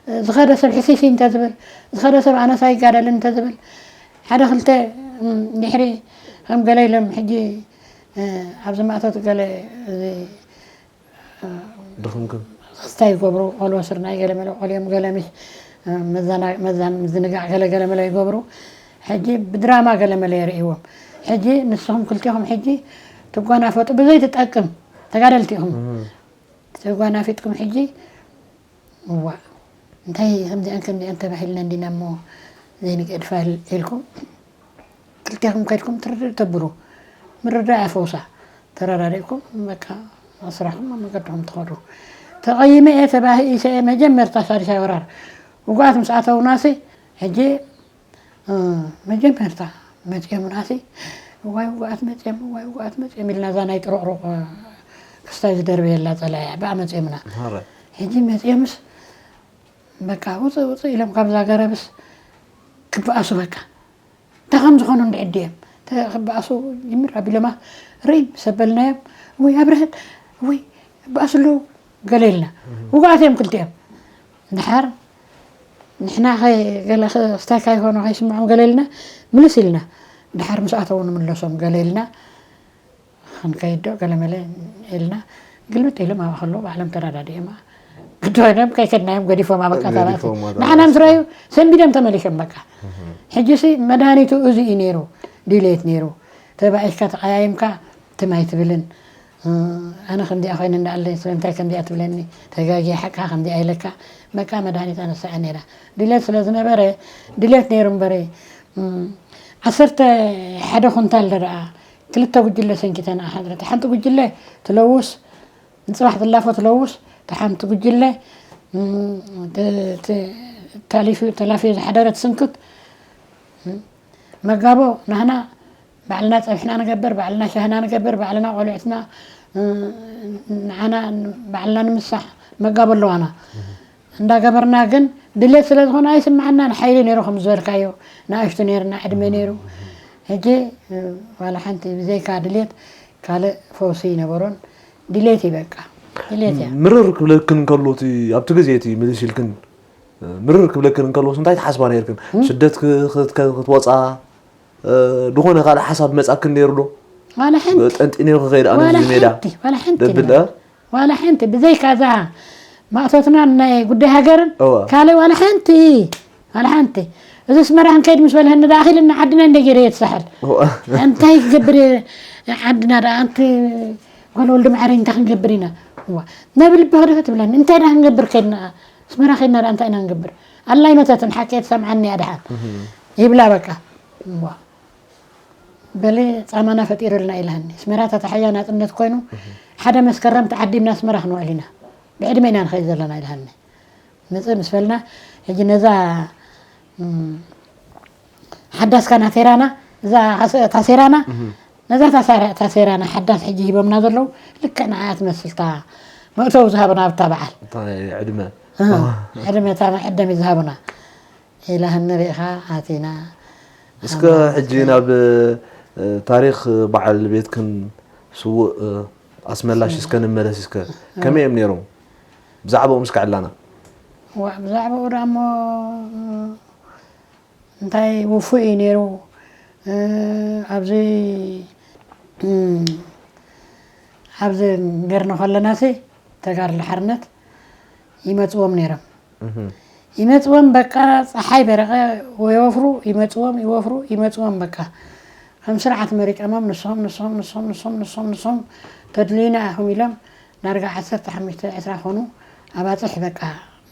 እ፣ ዝኸደ ሰብ ሕሲሲ እንተ ዝብል፣ ዝኸደ ሰብ ኣነስ ኣይጋደልን እንተ ዝብል፣ ሓደ ክልተ፣ እም፣ ድሕሪ ከም ገለ ኢሎም ሕጂ፣ እ፣ ኣብዚ ማእቶት ገለ እዚ፣ እ፣ ድኽምክም። ክስታይ ይገብሩ፣ ቆልዎ ስርናይ ገለ መለ ቆልዮም፣ ገለ ምሽ፣ እ፣ መዛና-፣ መዛን-፣ ምዝንጋዕ ገለ ገለ መለ ይገብሩ። ሕጂ ብድራማ ገለ መለ የርእይዎም። ሕጂ ንስኹም ክልቴኹም ሕጂ ትጓናፈጡ ብዘይትጠቅም ተጋደልቲ ኢኹም። እም። ተጓናፊጥኩም ሕጂ፣ እዋእ፣ እንታይ ከምዚኣን ከምዚኣን ተባሂልና እንዲና እሞ ዘይንገድፋ ኢልኩም፣ ክልቴኹም ከድኩም ትርድእ ተብሉ። ምርዳእ ፈውሳ። ተረዳዲእኩም፣ በቃ፣ ኣብ ስራሕኩም ኣብ መገድኹም ትኸዱ። ተቐይመ እየ፣ ተባሂሰ እየ፣ መጀመርታ ሳልሳይ ወራር ውጉኣት ምስ ኣተውናሲ፣ ሕጂ እ፣ መጀመርታ መጺኦምናሲ፣ "እዋይ ውጉኣት መጺኦም፣ እዋይ ውጉኣት መጺኦም" ኢልና፣ እዛ ናይ ጥሩቕሩቕ፣ እ፣ ክስታይ ዝደርበየላ ጸላኢ ብኣ መጺኦምና። ማራ። ሕጂ መጺኦምስ፣ በቃ፣ "ውጽእ፣ ውጽእ" ኢሎም ካብዛ ገረብስ ክበኣሱ፣ በቃ። እንታይ ከም ዝኾኑ እንድዒ ድዮም? ተ-፣ ክበኣሱ ጅምር ኣቢሎማ፣ ርኢም፣ ሰበልናዮም፣ "ወይ ኣብርሀት፣ ወይ ይበኣሱ ኣለዉ" ገለ ኢልና። እህ። ውጉኣት እዮም ክልቲኦም። ድሓር ንሕና ኸ-፣ ገለ ኸ-፣ ክስታይ ካይኾኑ ከይስምዖም ገለ ኢልና፣ ምልስ ኢልና። ድሓር ምስ ኣተዉ ንምለሶም ገለ ኢልና፣ ክንከይድ ዶ ገለ መለ ኢልና፣ ግልብጥ ኢሎም ኣብኣ ከለዉ ባዕሎም ተረዳዲኦም ግዲ ኮይኖም ከይከድናዮም ገዲፎም ኣብ ኣቃታላት። ገዲፎም ኣብ ንዓና ምስ ኣቃታላት። ረኣዩ ሰንቢዶም ተመሊሶም በቃ። እህ። ሕጂሲ መድሃኒቱ እዚ እዩ ነይሩ። ድሌት ነይሩ። ተባኢስካ ተቐያይምካ ትም ኣይትብልን። እ፣ ኣነ ከምዚኣ ኮይነ እንዳኣለ ስለምንታይ ከምዚኣ ትብለኒ? ተጋግየ ሓቅኻ ከምዚኣ ኢለካ። በቃ መድሃኒት ኣነሳኣ ነይራ። ድሌት ስለ ዝነበረ፣ ድሌት ነይሩ እምበረ፣ እም፣ ዓሰርተ ሓደ ኩንታል ደኣ ክልተ ጉጅለ ሰንኪተን ሓድረት። ሓንቲ ጉጅለ ትለውስ፣ ንጽባሕ ትላፎ ትለውስ፣ እታ ሓንቲ ጉጅለ፣ እም፣ ተ-፣ ተ-፣ ተሊፉ፣ ተላፍዮ ዝሓደረ ትስንክት። እም፣ መጋቦ ናህና ባዕልና ጸብሕና ንገብር፣ ባዕልና ሻህና ንገብር፣ ባዕልና ቆልዑትና፣ እ፣ ንዓና ባዕልና ንምሳሕ መጋቦ ኣለዋና። እንዳገበርና ግን ድሌት ስለ ዝኾነ ኣይስምዓናን። ሓይሊ ነይሩ ከም ዝበልካዮ፣ ንኣሽቱ ነይርና፣ ዕድመ ነይሩ። ሕጂ፣ እ፣ ዋላ ሓንቲ ብዘይካ ድሌት ካልእ ፈውሲ ኣይነበሮን። ድሌት እዩ በቃ። ድሌት እያ። ምርር ክብለክን እንከሎ እቲ ኣብቲ ግዜ እቲ ምልስ ኢልክን፣ እ፣ ምርር ክብለክን እንከሎስ እንታይ ትሓስባ ነይርክን? እም? ስደት ክ-፣ ክት-፣ ክትወጻ? እ፣ ዝኾነ ካልእ ሓሳብ መጻክን ነይሩ ዶ? ዋላ ሓንቲ ጠንጢነ ክኸይድ ኣነ ዋላ እዚ ሜዳ ሓንቲ ዋላ ሓንቲ ደብል ዋላ ሓንቲ ብዘይካ እዛ ማእቶትና ናይ ጉዳይ ሃገርን እዋ። ካልእ ዋላ ሓንቲ ዋላ ሓንቲ እዚ ኣስመራ ክንከይድ ምስ በልሀኒ ደኣ ኣኺልና ዓድና እንደ ገይረ እየ ትስሕል። እንታይ ክገብር እየ? ዓድና ደኣ ኣንቲ ጓል ወልዲ ማዕረ እንታይ ክንገብር ኢና? እዋ ነብልቢ ክደፈ ትብለኒ እንታይ ደኣ ክንገብር ከድና ኣስመራ ከድና ደኣ እንታይ ኢና ክንገብር? ኣላ ይመተትን ሓቂ እየ ትሰምዓኒ እያ ደሓን ይብላ በቃ። እዋ በሊ ጻማና ፈጢርልና ኢልሃኒ ኣስመራ ተታሓያ ናጽነት ኮይኑ ሓደ መስከረም ተዓዲምና ኣስመራ ክንውዕል ኢና ብዕድመ ኢና ንኸይድ ዘለና ኢልሃኒ። ምጽእ ምስ በልና ሕጂ ነዛ ሓዳስ ካናቴራና እዛ ታሴራና ነዛ ታሴራና ሓዳስ ሕጂ ሂቦምና ዘለዉ ልክዕ ንዓያ ትመስልታ መእተዊ ዝሃብና ኣብታ በዓል ዕድመ ዕድመ እታ መዐደሚ ዝሃብና ኢላ ንሪኢኻ ኣቲና። እስከ ሕጂ ናብ ታሪክ በዓል ቤትክን ስውእ ኣስመላሽ እስከ ንመለስ እስከ ከመይ እዮም ነይሮም ብዛዕባኦም እስከ ዕላና ብዛዕባኡ ዳሞ እንታይ ውፉእ እዩ ነይሩ ኣብዚ ኣብዚ ገርኒ ከለናሲ ተጋድሎ ሓርነት ይመፅዎም ነይሮም ይመፅዎም በቃ ፀሓይ በረቐ ይወፍሩ ይመፅዎም ይወፍሩ ይመፅዎም በቃ ከም ስርዓት መሪቀሞም ንስኹም ንስኹም ንስኹም ንስኹም ንስኹም ንስኹም ተድልዩና ኢኹም ኢሎም ዳርጋ ዓሰርተ ሓሙሽተ ዕስራ ኮኑ ኣባፅሕ በቃ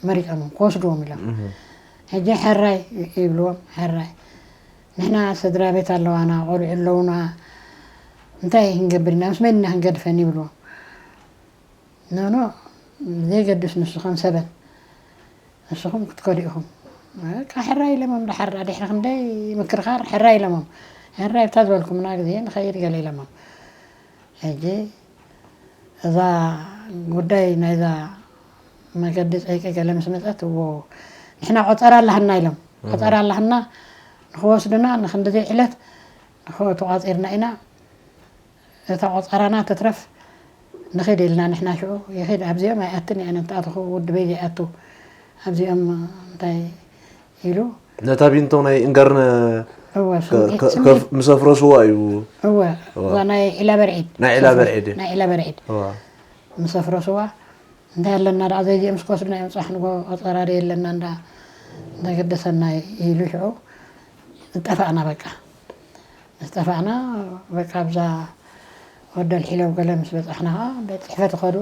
መሪቀሞም ክወስድዎም ኢሎም ሕጂ ሕራይ ይብልዎም ሕራይ ንሕና ስድራ ቤት ኣለዋና ቆልዑ ኣለውና እንታይ ክንገብር ኢና ምስ መን ኢና ክንገድፈን ይብልዎም ኖኖ ዘይገድስ ንሱ ከም ሰበን ንስኹም ክትከዱ ኢኹም በቃ ሕራይ ኢለሞም ድሓር ድሕሪ ክንደይ ምክርኻር ሕራይ ኢለሞም ሕራይ ብታ ዝበልኩምና ግዜ ንኸይድ ገለ ኢለሞም ሕጂ እዛ ጉዳይ ናይዛ መገዲ ፀይቂ ገለ ምስ መፀት እዎ ንሕና ቆፀራ ኣለሃና ኢሎም ቆፀራ ኣለሃና ንክወስዱና ንክንድዘይ ዕለት ተቋፂርና ኢና እታ ቆፀራና ትትረፍ ንኺድ ኢልና ንሕና ሽዑ ይኺድ ኣብዚኦም ኣይኣትን እየ ነንተኣትኹ ውድበይ ዘይኣቱ ኣብዚኦም እንታይ ኢሉ ነታ ቢንቶ ናይ እንገርነ እወ ስምዒት ስምዒት ምስ ኣፍረስዋ እዩ እወ እዛ ናይ ዒላ በርዒድ ናይ ዒላ በርዒድ እዩ። ናይ ዒላ በርዒድ እዋ ምስ ኣፍረስዋ እንታይ ኣለና ደኣ ዘይዚኦም ምስ ክወስዱና እዮም ፅባሕ ንጎ ቆፀራ ዶ የለና እንዳ እንዳገደሰና ኢሉ ሽዑ ዝጠፋእና በቃ ምስ ጠፋእና በቃ ኣብዛ ወደል ሒለው ገለ ምስ በፃሕና ከዓ ቤት ፅሕፈት ይኸዱ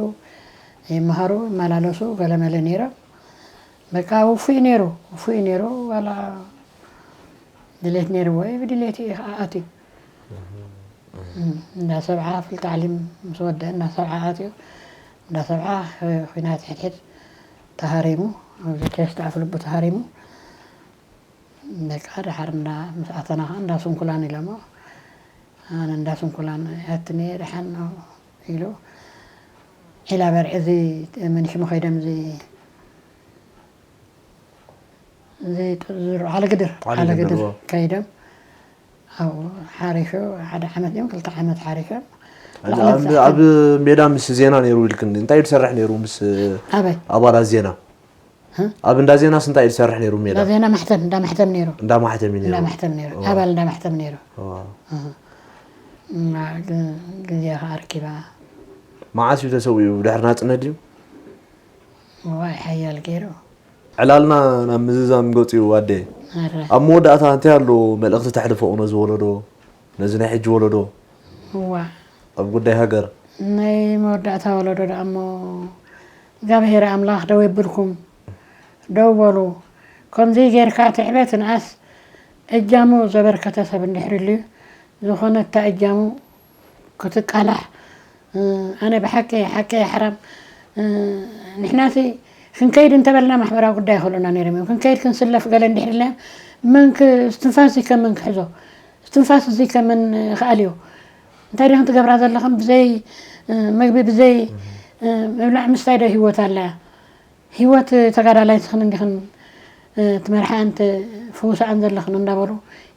ይመሃሩ ይመላለሱ ገለመለ ነይሮም በቃ ውፉይ ነይሩ ውፉይ ነይሩ ዋላ ድሌት ነይርዎ እዩ ብድሌት እዩ ከዓ ኣትዩ እንዳ ሰብዓ ፍል ታዕሊም ምስ ወደአ እንዳ ሰብዓ ኣትዩ እንዳ ሰብዓ ኩናት ሕድሕድ ተሃሪሙ ኣብዚ ቴስት ኣፍ ልቡ ተሃሪሙ በቃ ድሓር እንዳ ምስ ኣተና ከዓ እንዳ ስንኩላን ኢሎሞ ኣነ እንዳ ስንኩላን ኣትኒ ደሓን ነው ኢሉ ዒላ በርዒ እዚ መን ሽሙ ከይዶም እዚ እዚ ዝዝርዑ ዓለግድር ዓለግድር፣ ዓለግድር እዎ። ከይዶም ኣብኡ ሓሪሾ ሓደ ዓመት እዮም ክልተ ዓመት ሓሪሾም ኣብ ኣብ ሜዳ ምስ ዜና ነይሩ ኢልክን እንታይ እዩ ዝሰርሕ ነይሩ ምስ ኣበይ ኣባላት ዜና እ? ኣብ እንዳ ዜናስ እንታይ እዩ ዝሰርሕ ነይሩ ሜዳ እንዳ ዜና ማሕተም እንዳ ማሕተም ነይሩ እንዳ ማሕተም እዩ እንዳ ነይሩ ማሕተም ነይሩ እዎ። ኣባል እንዳ ማሕተም ነይሩ እዎ። እህ። እና ግ- ግዜ ከዓ ኣርኪባ መዓስ እዩ ተሰዊኡ ድሕሪ ናፅነት ድዩ ዋይ ሓያል ገይሩ ዕላልና ናብ ምዝዛም ገፂኡ ኣደ ኣረ ኣብ መወዳእታ እንታይ ኣሎ መልእኽቲ ተሕልፎ ነዚ ወለዶ ነዚ ናይ ሕጂ ወለዶ እዋ ኣብ ጉዳይ ሃገር ናይ መወዳእታ ወለዶ ደኣ እሞ እግዚኣብሔር ኣምላኽ ደው የብልኩም ደው በሉ ከምዚ ጌርካ ትዕበ ትንኣስ እጃሙ ዘበርከተ ሰብ እንድሕር ልዩ ዝኾነ እታ እጃሙ ክትቃላሕ ኣነ ብሓቂ ሓቂ ሓራም ንሕናሲ ክንከይድ እንተበልና ማሕበራዊ ጉዳይ ይኽእሉና ነይሮም እዮም ክንከይድ ክንስለፍ ገለ እንድሕር ኢልና መን እስትንፋስ እዚ ከም መን ክሕዞ እስትንፋስ እዚ ከም መን ክኣልዮ እንታይ ዲኹም ትገብራ ዘለኹም ብዘይ ምግቢ ብዘይ ምብላዕ ምስታይ ዶ ህይወት ኣላ ህይወት ተጋዳላይ ትኽን እንዲኽን ትመርሓን ትፍውሳኣን ዘለኽን እንዳበሉ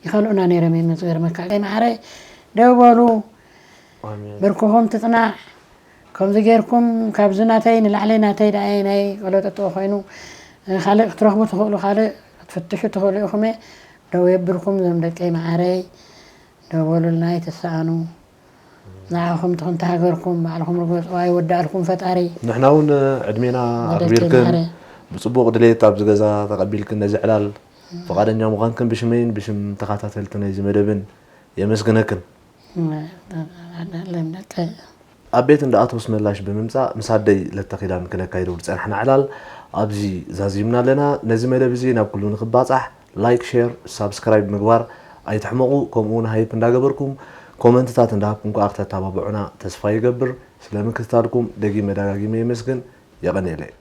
ይኸልኡና ነይሮም እዮም ዝገርመካ ማዕረ ደው በሉ ብርክኹም ትፅናዕ ከምዚ ጌርኩም ካብዚ ናተይ ንላዕሊ ናተይ ደኣ ናይ ቆለጠጥኦ ኮይኑ ካልእ ክትረኽቡ ትኽእሉ ካልእ ክትፍትሹ ትኽእሉ ኢኹም ደው የብልኩም ዞም ደቀይ መዓረይ ደወሉልና ኣይትሰኣኑ። ንዓኹም ትኹን ተሃገርኩም ባዕልኹም ርገፁ ኣይወዳእልኩም ፈጣሪ። ንሕና እውን ዕድሜና ወደት ኣኽቢርክን ማረ። ብፅቡቕ ድሌት ኣብዚ ገዛ ተቐቢልክን ነዚ ዕላል ፍቓደኛ ምዃንክን ብሽመይን ብሽም ተኸታተልቲ ናይዚ መደብን የመስግነክን። ለም ደቀ ኣብ ቤት እንዳ ኣቶ ኣስመላሽ ብምምፃእ ምስ ኣደይ ለተኺዳን ክነካይዶ ዝፀናሕና ዕላል ኣብዚ ዛዚምና ኣለና። ነዚ መደብ እዚ ናብ ኩሉ ንክባፃሕ ላይክ፣ ሼር፣ ሳብስክራይብ ምግባር ኣይትሕመቑ። ከምኡ እውን ሃይፕ እንዳገበርኩም ኮመንትታት እንዳሃብኩም ከዓ ክተተባብዑና ተስፋ ይገብር። ስለ ምክትታልኩም ደጊመ ደጋጊመ የመስግን። የቐንየለይ።